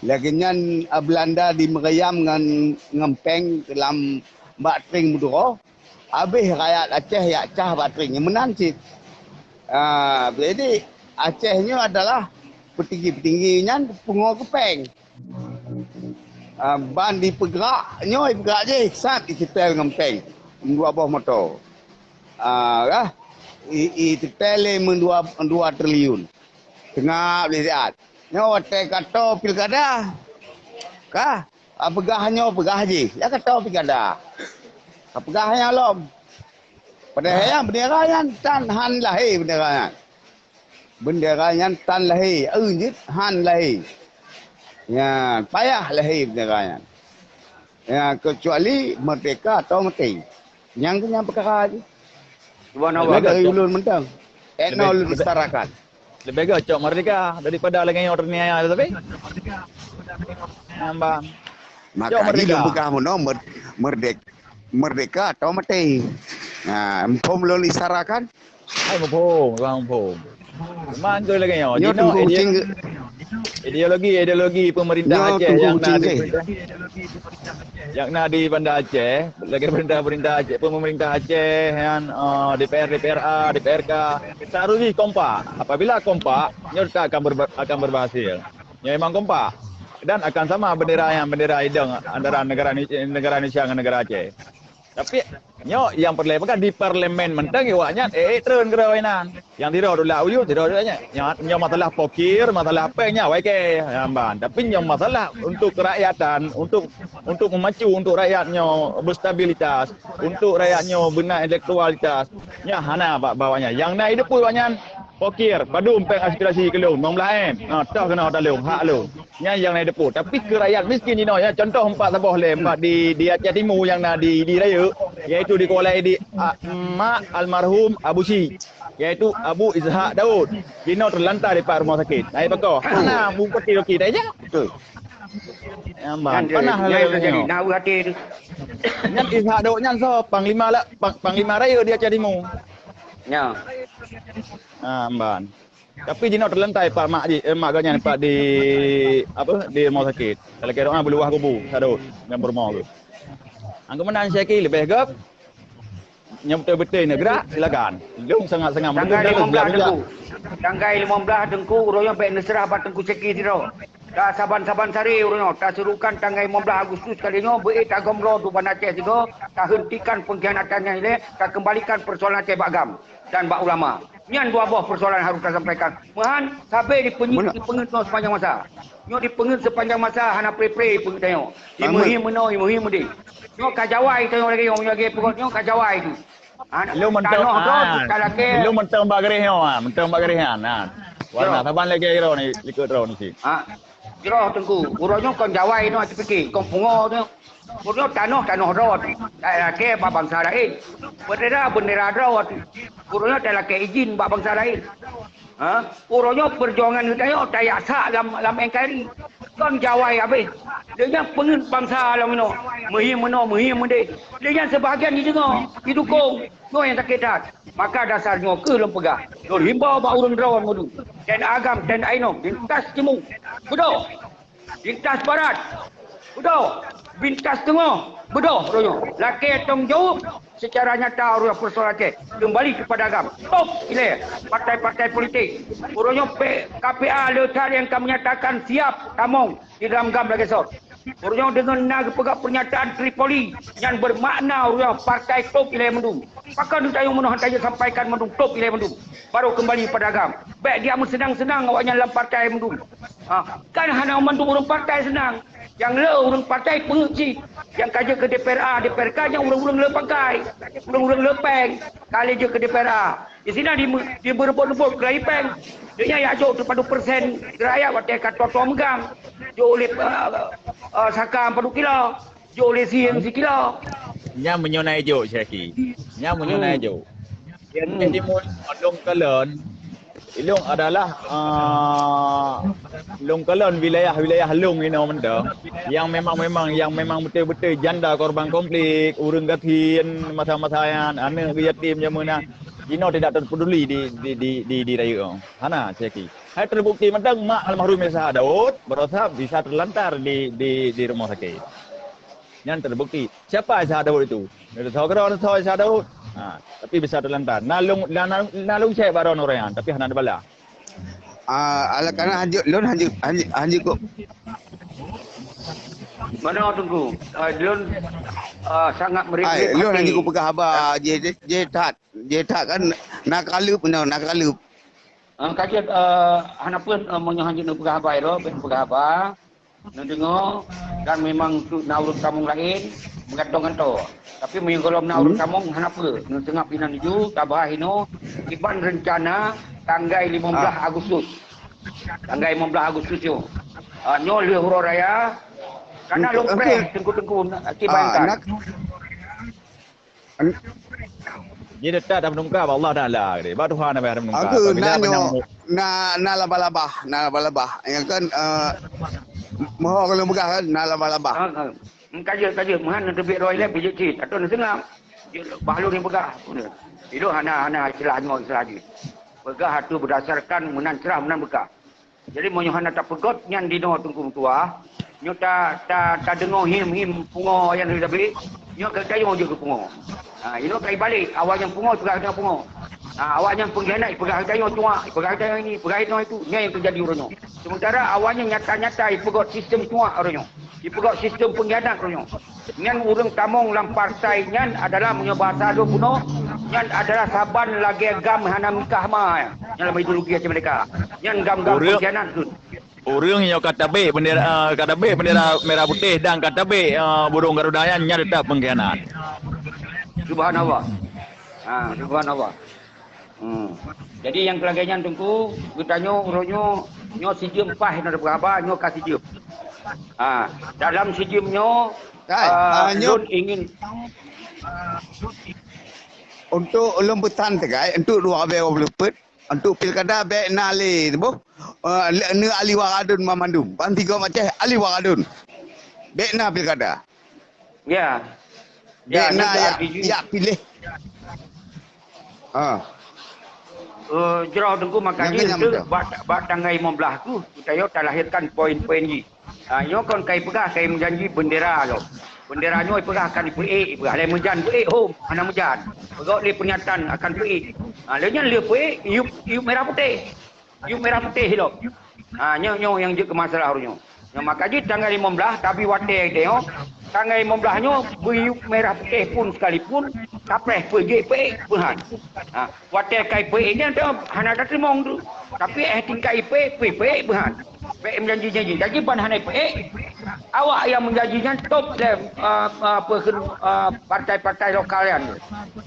Lagèe nyan, a, Beulanda jimeurayam ngon, ngon pèng lam bak trieng Madura, habéh rakyat Aceh jak cah bak trieng. Meunan cit. Ah, jadi Aceh nyoe adalah peutinggi-peutinggi nyan pungoe keu péng. Ah, ban jipeugrak, nyoe jipeugrak jih, sat jiseutèl ngon péng. Dua boh moto. Ah, kah? I, i seutèl lé meudua, dua triliun. Teungab lé siat. Nyoe watèe ka toe pilkada. Kah? Ah, peugah nyoe, peugah jih. Ya ka toe pilkada. Ka peugah nyan lom. Padahai nyan bendera nyan tan han lahé bendera nyan. Bendera nyan tan lahé, eu jeuet han lahé. Nyan, payah lahé bendera nyan. Ya, kecuali merdeka atau mati. Nyang tu nyang peukara jih. Subhanallah. Dari ulôn mantong. Etno ulôn setarakan. Lebih gét cok merdeka daripada lagèe nyoe terniaya tapi. Nambah. Maka jih lôn peugah meunoe mer-, merdek-, merdeka atau mati. Ha, muphom lôn isarakan? Hai muphom, muphom. Memang tu lagèe nyoe. Nyoe jinoe teungku ide-, cing ideologi, ideologi pemerintah Aceh yang na di, yang na di Banda Aceh, lagèe pemerintah-pemerintah Aceh, pemerintah Aceh yang, eh, D P R, D P R A, D P R K. Seharusnya kompak. Apabila kompak, nyoe tak akan berba-, akan berhasil. Nyoe memang kompak dan akan sama bendera yang bendera idong antara negara Ni-, negara Indonesia dengan negara Aceh. Tapi nyoe yang peureulèe peugah di parlemen mantong awak nyan eh, eh treun keudroe inan. Yang sidroe tulak u yue, sidroe tulak nyan. Nyoe, nyoe masalah pokir, masalah péng nyan wai kèe jamban. Tapi nyoe masalah untuk kerakyatan, untuk untuk memacu untuk rakyat nyoe berstabilitas, untuk rakyat nyoe beuna intelektualitas. Nyan hana bak bawah nyan. Yang na ideupu awak nyan pokir, padum péng aspirasi keu lôn, lima belas M. Ha, toh keunoe ata lôn, hak lôn. Nyan nyang na ideupu. Tapi keu rakyat miskin jinoe, ya, contoh empat saboh lé, empat di, di Aceh Timu nyang na di, di rayeuk, yaitu di Kuala di, a, mak almarhum Abu Syik, yaitu Abu Ishak Daud. Jinoe terlantar di pat rumoh sakit. Nah, ipakoe? Hana bupati roki tak ija. Betul. Nyan, panah nyan lagèe terjadi. Nyoe. Nah, hati tu. Nyan Ishak Daud nyan soe? Panglima la-, pang-, panglima rayeuk di Aceh Timu. Ya. Ah, mban. Tapi jinoe terlantar pat mak ji, eh, mak geuh nyan pat di, apa, di rumoh sakit. Kalau kira orang beuluwah kubu, sadot, ngon peurumoh geuh. Angku meunan Syeki leubeh gop. Nyang beutôi-beutôi neugrak, silakan. Lôn sangat-sangat tanggai lima belas Teungku. Tanggai lima belas Teungku, uroe nyoe bèk neuseurah bak Teungku Syeki sidroe. Ka saban-saban sari uroe nyoe, tasurukan tanggai lima belas Agustus kali nyoe, beu-ék tagom droe untuk Banda Aceh sigoe, tahentikan pengkhianatan nyan ilèe, takeumbalikan persoalan Aceh bak GAM dan bak ulama. Nyan dua boh persoalan harus tasampaikan. Meuhan, sabé dipeungeut, dipeungeut nyoe sepanjang masa. Nyoe dipeungeut sepanjang masa hana pre-pre peungeut tanyoe. Imeuhi meunoe, imeuhi meudeh. Nyoe ka jawai tanyoe lagèe nyoe, lagèe peugöt nyoe ka jawai tu. Ha, lôn mantong, tanoh droe ah, tu ka lakèe. Lôn mantong bak garéh nyoe, ah, mantong bak garéh nyan. Nah. Warna saban lagèe droe ni, likot droe ni cit. Ha. Jroh Teungku, uroe nyoe kon jawai nyoe, tapike kon pungo nyoe. Uroe nyoe tanoh, tanoh droe. Talakèe bak bansa laén. Bendera, bendera droe. Uroe nyoe talakèe izin bak bansa laén. Ha? Uroe nyoe peujuangan geutanyoe tajak sak lam, lam N K R I. Kon jawai habéh. Lé nyan peungeut bansa lam inoe. Meuhi meunoe, meuhi meudeh. Lé nyan seubahagian jideungoe, jidukong. Nyoe nyang sakét that. Maka dasar nyoe kheueh lôn peugah. Lôn himbau bak ureueng droe mandum. Tén Agam, tén Ainong, lintas timu. Beudôh! Lintas barat, beudôh! Lintas teungoh, beudôh uroe nyoe. Lakèe tanggung jaweueb secara nyata uroe nyoe peusoalan Aceh. Keumbali keupada Agam. Top ilèe partai-partai politik. Uroe nyoe P-, K P A le that nyang ka menyatakan siap tamong di dalam GAM lagèe soe. Uroe nyoe deungon na geupeugah pernyataan Tripoli nyang bermakna uroe nyoe partai top ilèe mandum. Pakon tanyoe meunoe han tajeuet sampaikan mandum top ilèe mandum. Baru keumbali pada Agam. Bèk dia meuseunang-seunang awaknyan lam partai mandum. Ha, kan hana mandum ureueng partai seunang. Nyang le ureueng partai peungeuet cit. Nyang ka jeuet keu D P R A, D P R K nyang ureueng-ureueng le pangkai. Ureueng-ureueng le pèng. Ka lheueh jeuet keu D P R A. Di sinan di, di beureubot-reubot geulai pèng. Donya jak jok teupadu persen rakyat watèe ka toe-toe meugang. Jok lé, eh, eh, saka padum kilo. Jok lé sieng sikilo. Nyan meunyoe na ijok, Syeki. Nyan meunyoe na ijok. Jadi mun lôn kalon, ilôn adalah, ah, lôn kalon wilayah-wilayah lôn inoe mantong, nyang memang, memang, nyang memang beutôi-beutôi janda korban konflik, ureueng gasien masa-masa nyan, aneuk geuh yatim jameun nyan, jinoe tidak terpeduli di, di, di, di, di rayeuk. Hana, Syeki. Hai terbukti mantong mak almarhum Isa Daud baroesa bisa terlantar di, di, di rumah sakit. Nyan terbukti. Siapa Isa Daud itu? Nyoe teusoe keudroe teusoe Isa Daud. Ha, tapi bisa teulantar. Na lôn, na, na, na lôn cek bak droeneuh ureuëng nyan, tapi hana teubalah. Ah, alah kana hanjeuet lôn hanjeuet hanjeuet hanjeuet kok. Mana Teungku? Ah, lôn, ah, sangat merinding. Ai, lôn hati. Hanjeuet kupeugah haba jih, jih that, jih that kan na kaleup, na, na kaleup. Ah, ka jeuet, ah, hana peue, ah, meunyoe hanjeuet neupeugah haba, iro, bèk neupeugah haba. Neudeungoe, dan memang tu na ureuëng tamong laén meugantoe-gantoe. Tapi meunyoe gohlom na ureuëng tamong, hana peue. Neuseungab inan ju, tabahas inoe, kiban reuncana tanggai limong blaih Agustus. Tanggai limong blaih Agustus nyoe. Ah, nyoe lheueh uroe raya, kana lôn preh teungku-teungku, kiban kan. Jih teutap tapeunungka bak Allah Taala keudeh. Bak Tuhan na payah tapeunungka. Aku na nyoe, na, na labah-labah, na labah-labah. Nyang kan, eh, moho kalau peugah kan, na labah-labah. Ha, ha. Ka jeuet, ka jeuet. Meuhan na teubiet droe ilèe, bijék cit. Atau na seungab. Jeuet, bah lôn nyang peugah. Ilôn hana, hana istilah nyoe, istilah jih. Peugah atu berdasarkan meunan crah, meunan beukah. Jadi, meunyoe hana tapeugot nyan dinoe Teungku Meutuah, nyoe ta, ta, tadeungoe him-him pungo nyan sabe, nyoe ka tayue jeuet keu pungo. Ha, inoe ka ibalek, awaknyan pungo, ipeugah geutanyoe pungo. Ha, awaknyan pengkhianat, ipeugah geutanyoe cuak, ipeugah geutanyoe ini, ipeugah geutanyoe itu. Nyan nyang teujadi uroe nyoe. Sementara awaknyan nyata-nyata ipeugot sistem cuak uroe nyoe. Ipeugot sistem pengkhianat uroe nyoe. Nyan ureuëng tamong lam partai nyan adalah, meunyoe bahasa lôn bunoe, nyan adalah saban lagèe GAM hana meukah ma, nyan lam ideologi Aceh Merdeka. Nyan GAM-GAM pengkhianat tu. Ureuëng nyoe ka tabek bendera, eh, ka tabek bendera merah putih dan ka tabek, eh, burung Garuda nyan, nyan teutap pengkhianat. Subhanallah. Ha, subhanallah. Hmm. Jadi nyang lagèe nyan Teungku, geutanyoe uroe nyoe, nyoe si jeuem paih na beuraba, nyoe ka si jeuem. Ha, dalam si jeuem nyoe, ah, ah, nyoe lôn ingin untuk lôn peusan sagai, untuk dua ribu dua puluh empat, untuk pilkada bèk na lé, boh. Eh, le-, neu ahli waradun mamandum. Ban tiga Aceh ahli waradun. Bèk na pilkada. Ya. Ya, bèk na yak, yak piléh. Ha. Eh, jroh Teungku, makajih bak, bak tanggai lima belas tu, geutanyoe talahirkan poin-poin jih. Ha, nyoe kon kai peugah, kai meujanji bendera lom. Bendera nyoe ipeugah akan ipeuék, ipeugah lé meujan peuék hom, hana meujan. Peugah lé pernyataan akan peuék. Ha, lé nyan lé peuék, yup, yup merah putih. Yup merah putih lom. Ha, nyoe, nyoe nyang jeuet keu masalah uroe nyoe. Nyoe makajih tanggai lima belas, tapi watèe tanyoe, tanggai lima belas nyoe beuyup merah putih pun sekalipun, tapreh peujeuet peuék peuhan. Ha, watèe kai peuék nyan tu hana tateurimong tu. Tapi eh tingkat ipeuék, peuék peuhan. Bèk meujanji-janji. Jadi ban hana ipeuék, awak nyang meujanji nyan top lé, ah, ah, apa kheun, ah, partai-partai lokal nyan.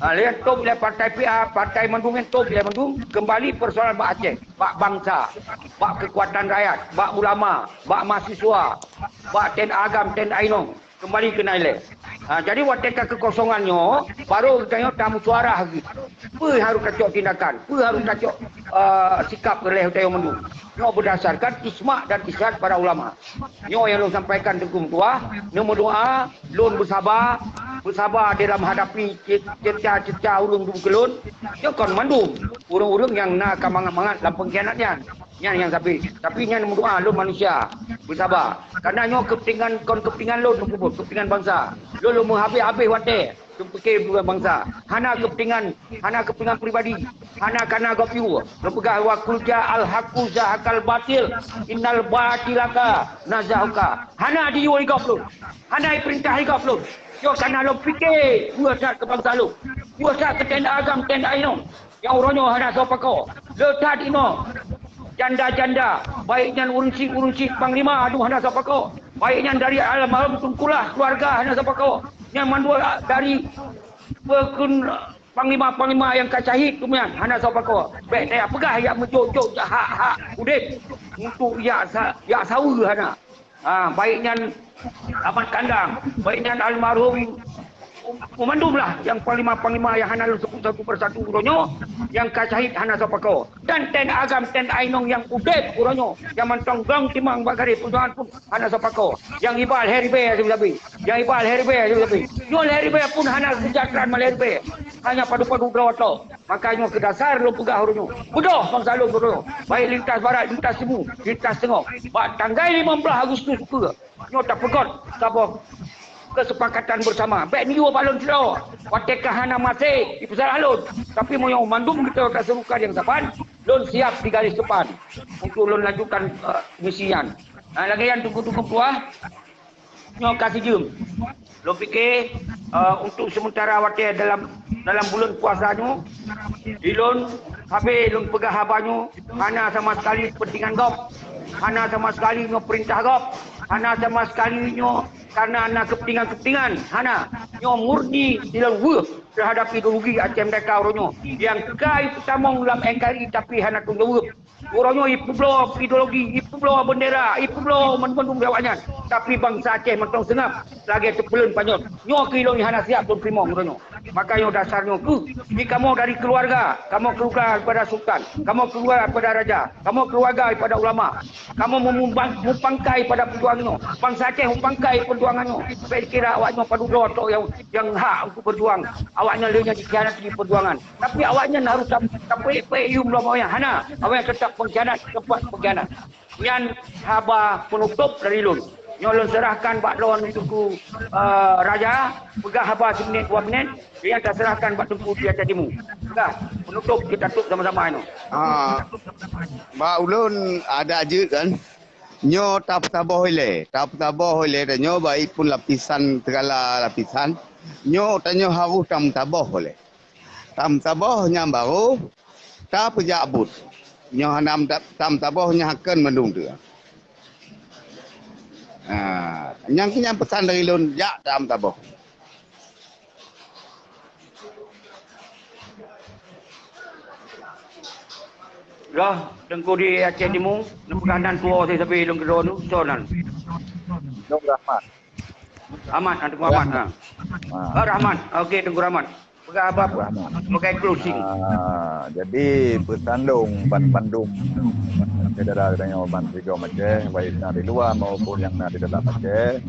Ah, lé top lé partai P A, partai mandum nyan top lé mandum. Kembali persoalan bak Aceh, bak bangsa, bak kekuatan rakyat, bak ulama, bak mahasiswa, bak ten agam, ten ainong. Kembali keu nilai. Ha, jadi watèe ka keukosongan nyoe, baru geutanyoe tameusyuara lagi. Peue harôh tacok tindakan, peue harôh tacok, eh, sikap lé geutanyoe mandum. Nyoe berdasarkan ijma dan ijtihad para ulama. Nyoe nyang lôn sampaikan Teungku Meutuah, neumeudoa, lôn beusaba, beusaba dalam hadapi ce-, cerca-cerca ureueng dum keu lôn. Nyoe kon mandum ureueng-ureueng nyang na ka mangat-mangat lam pengkhianat nyan. Nyan nyang sabe. Tapi nyan meudoa lôn manusia. Beusaba. Karena nyoe keupentingan, kon keupentingan lôn meukeubot, keupentingan bansa. Lôn, lôn meuhabéh-habéh watèe keu pike bukan bansa. Hana keupentingan, hana keupentingan pribadi. Hana kana gob yue. Lôn peugah, "Wa qul ja'al haqqu zahaqal batil, innal batila kana zahuqa." Hana diyue lé gob lôn. Hana ipeurintah lé gob lôn. Nyoe kana lôn pike buet that keu bansa lôn. Buet that keu ten agam, ten ainong. Nyang uroe nyoe hana soe pakoe. Le that inoe. Janda-janda, baik nyan ureueng chik, ureueng chik, panglima, aduh, hana soe pakoe. Baik nyan dari almarhum Teungku Lah, keluarga, hana soe pakoe. Nyan mandua dari peukun panglima-panglima nyang ka syahid keumuyan, hana soe pakoe. Bèk taya peugah yak meujok-jok hak-hak udeb untuk yak sa-, yak saweue hana. Ha, baik nyan Ahmad Kandang, baik nyan almarhum, meumandum lah nyang panglima-panglima nyang hana lôn sebut satu persatu uroe nyoe, nyang ka syahid hana soe pakoe. Dan ten agam, ten ainong nyang udeb uroe nyoe, nyang mantong glong timang bak garéh peujuangan pun hana soe pakoe. Nyang iba lhèe ribèe sabe-sabe. Nyang iba lhèe ribèe sabe-sabe. Nyoe lhèe ribèe pun hana seujahteraan lhèe ribèe. Hanya padub-padub droe tok. Maka nyoe keu dasar lôn peugah uroe nyoe. Beudôh bansa lôn uroe nyoe. Baik lintas barat, lintas timu, lintas teungoh. Bak tanggai lima belas Agustus peue? Nyoe tapeugot saboh kesepakatan bersama. Bèk niyup bak lôn sidroe. Watèe ka hana maté, ipeusalah lôn. Tapi meunyoe mandum geutanyoe taseurukan nyang saban, lôn siap di garis depan untuk lôn lanjutkan, eh, misi nyan. Nah, lagèe nyan teungku-teungku tuha, nyoe ka sijeuem. Lôn pike, eh, untuk sementara watèe dalam, dalam buleuen puasa nyoe, di lôn habéh lôn peugah haba nyoe hana sama sekali kepentingan gob, hana sama sekali nyoe perintah gob, hana sama sekali nyoe karena na kepentingan-kepentingan, hana. Nyoe murni di lôn weueh terhadap ideologi Aceh Merdeka uroe nyoe nyang ka ipeutamong lam N K R I tapi hana tanggung jaweueb. Uroe nyoe ipeubloe ideologi, ipeubloe bendera, ipeubloe mandum-mandum awaknyan. Tapi bansa Aceh mantong seungab lagèe teupeuleuen panyöt. Nyoe keuh ilôn hana siap lôn teurimong uroe nyoe. Maka nyoe dasar nyoe keuh, di kamoe dari keuluwarga, kamoe keuluwarga daripada sultan, kamoe keuluwarga daripada raja, kamoe keuluwarga daripada ulama, kamoe mumubang-, mupangkai pada peujuangan nyoe. Bansa Aceh mupangkai peujuangan nyoe. Bèk kira awaknyoe padub droe trok nyang, nyang hak untuk berjuang. Awaknyan lé nyang dikhianati peujuangan. Tapi awaknyan harôh tap-, tapeuék-pék yum lom awaknyan. Hana, awaknyan teutap pengkhianat, teumpat pengkhianat. Nyan haba peunutôp dari lôn. Nyoe lôn seurahkan bak droeneuh Teungku, eh, Raja, peugah haba siminit dua minit, nyang taseurahkan bak Teungku di Aceh Timu. Peugah, peunutôp kita tutup sama-sama nyoe. Ah, bak ulôn adak jeuet kan. Nyoe tapeusaboh ilèe, tapeusaboh ilèe tanyoe baik pun lapisan, segala lapisan. Nyoe tanyoe harôh tameusaboh ilèe. Tameusaboh nyang barô, tapeujak buet. Nyoe hana meuta-, tameusaboh nyan hakon mandum teuh. Ha, nyang keuh nyan peusan dari lôn, jak tameusaboh. Dah, Teungku di Aceh Timu, neupeugah nan tuwoe sabe lôn keudroe nu, soe nan? Nur Rahmat. Ahmad, ah, Teungku Ahmad, ha. Ah. Oh, Rahmat. Okey, Teungku Rahmat. Peugah haba sebagai closing. Ah, jadi, peusandong ban bandum syedara geutanyoe ban sigom Aceh, baik na di luwa maupun nyang na di dalam Aceh.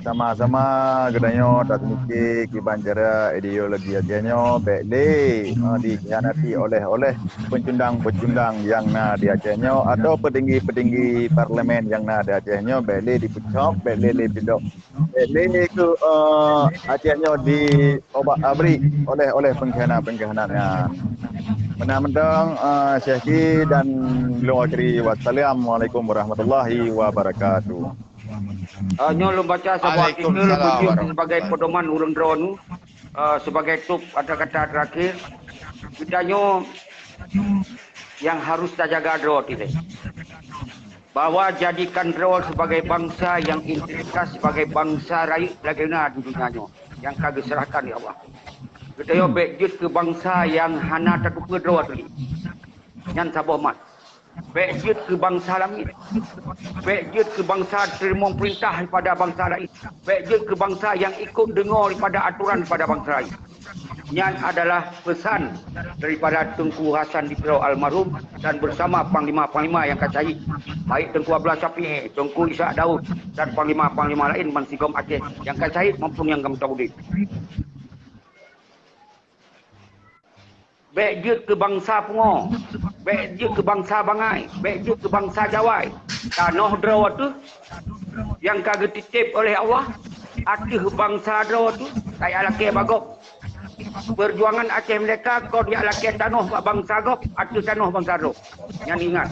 Sama-sama geutanyoe taseumike kiban cara ideologi Aceh nyoe bèk lé, eh, dikhianati oleh, oleh peucundang-peucundang nyang na di Aceh nyoe atau peutinggi-peutinggi parlemen nyang na di Aceh nyoe bèk lé dipeucok, bèk lé, lé pidok. Eh, lé keu, eh, Aceh nyoe di obak abri oleh, oleh pengkhianat-pengkhianat nyan. Meunan mantong, eh, Syekh Ki dan lôn akhiri. Wassalamualaikum warahmatullahi wabarakatuh. Ah, nyoe lôn baca saboh artikel Waalaikumsalam beujeuet warahmatullahi sebagai pedoman ureueng droeneuh, ah, sebagai top kata-kata terakhir. Geutanyoe nyang harus tajaga droe teuh. Bahwa jadikan droe sebagai bansa nyang integritas, sebagai bansa rayeuk lagèe na di dunia nyoe nyang ka geuseurahkan lé Allah. Geutanyoe bèk jeuet keu bansa nyang hana tateupeue droe teuh. Nyan saboh mat. Bèk jeuet keu bansa langét. Bèk jeuet keu bansa teurimong peurintah daripada bansa laén. Bèk jeuet keu bansa nyang ikot deungoe daripada atoran daripada bansa laén. Nyan adalah peusan daripada Teungku Hasan di Tiro almarhum dan bersama panglima-panglima nyang ka syahid, baik Teungku Abdullah Syafi'i, Teungku Ishak Daud, dan panglima-panglima laén ban sigom Aceh nyang ka syahid maupun nyang ka meuteuk udép. Bèk jeuet keu bansa pungo, bèk jeuet keu bansa bangai, bèk jeuet keu bansa jawai. Tanoh droe teuh nyang ka geutitép oleh Allah ateueh bansa droe teuh, ka jak lakèe bak gob. Peujuangan Aceh Merdeka kon jak lakèe tanoh bak bansa gob ateueh tanoh bansa droe. Nyan ingat.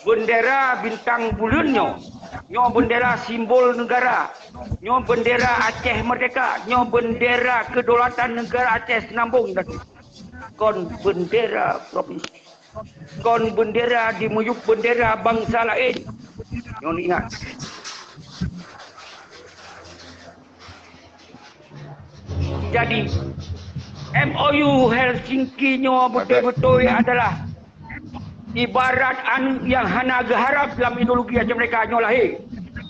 Beundera bintang buleuen nyoe, nyoe beundera simbol neugara. Nyoe beundera Aceh Merdeka, nyoe beundera kedaulatan neugara Aceh Seunambong dan kon beundera provinsi. Kon beundera di miyueb beundera bansa laén. Nyoe ingat. Jadi, M O U Helsinki nyoe beutôi-beutôi adalah ibarat aneuk nyang hana geuharab lam ideologi Aceh Merdeka nyoe lahé.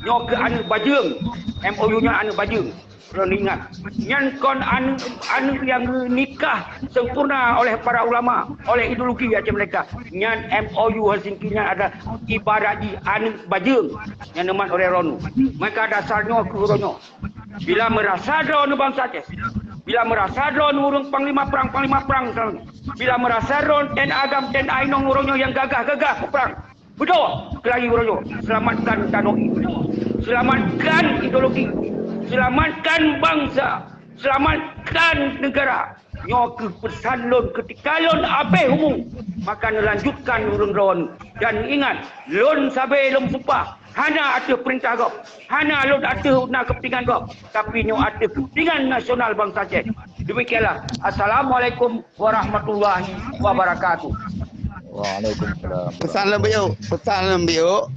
Nyoe keuh aneuk bajeueng, M O U nyoe aneuk bajeueng. Ulôn ingat, nyan kon aneuk, aneuk nyang geunikah sempurna oleh para ulama, oleh ideologi Aceh Merdeka. Nyan M O U Helsinki nyan adalah ibarat jih aneuk bajeueng nyang neumat oleh droeneuh. Maka dasar nyoe keuh uroe nyoe. Bila meurasa droeneuh bansa Aceh, bila meurasa droeneuh ureueng panglima prang, panglima prang, bila meurasa droeneuh TNA GAM, TNA inong uroe nyoe nyang gagah-gagah peuprang, beudôh keulayi uroe nyoe, seulamatkan tanoh, seulamatkan ideologi, Selamatkan bangsa, selamatkan negara. Nyoe keuh peusan lôn keutika lôn abéh umu, maka neulanjutkan ureuëng droeneuh. Dan ingat, lôn sabe lôn sumpah, hana ateueh peurintah gob, hana lôn ateueh na keupentingan gob, tapi nyoe ateueh keupentingan nasional bansa Aceh. Demikianlah. Assalamualaikum warahmatullahi wabarakatuh. Waalaikumsalam. Pesan leubiuk, pesan leubiuk.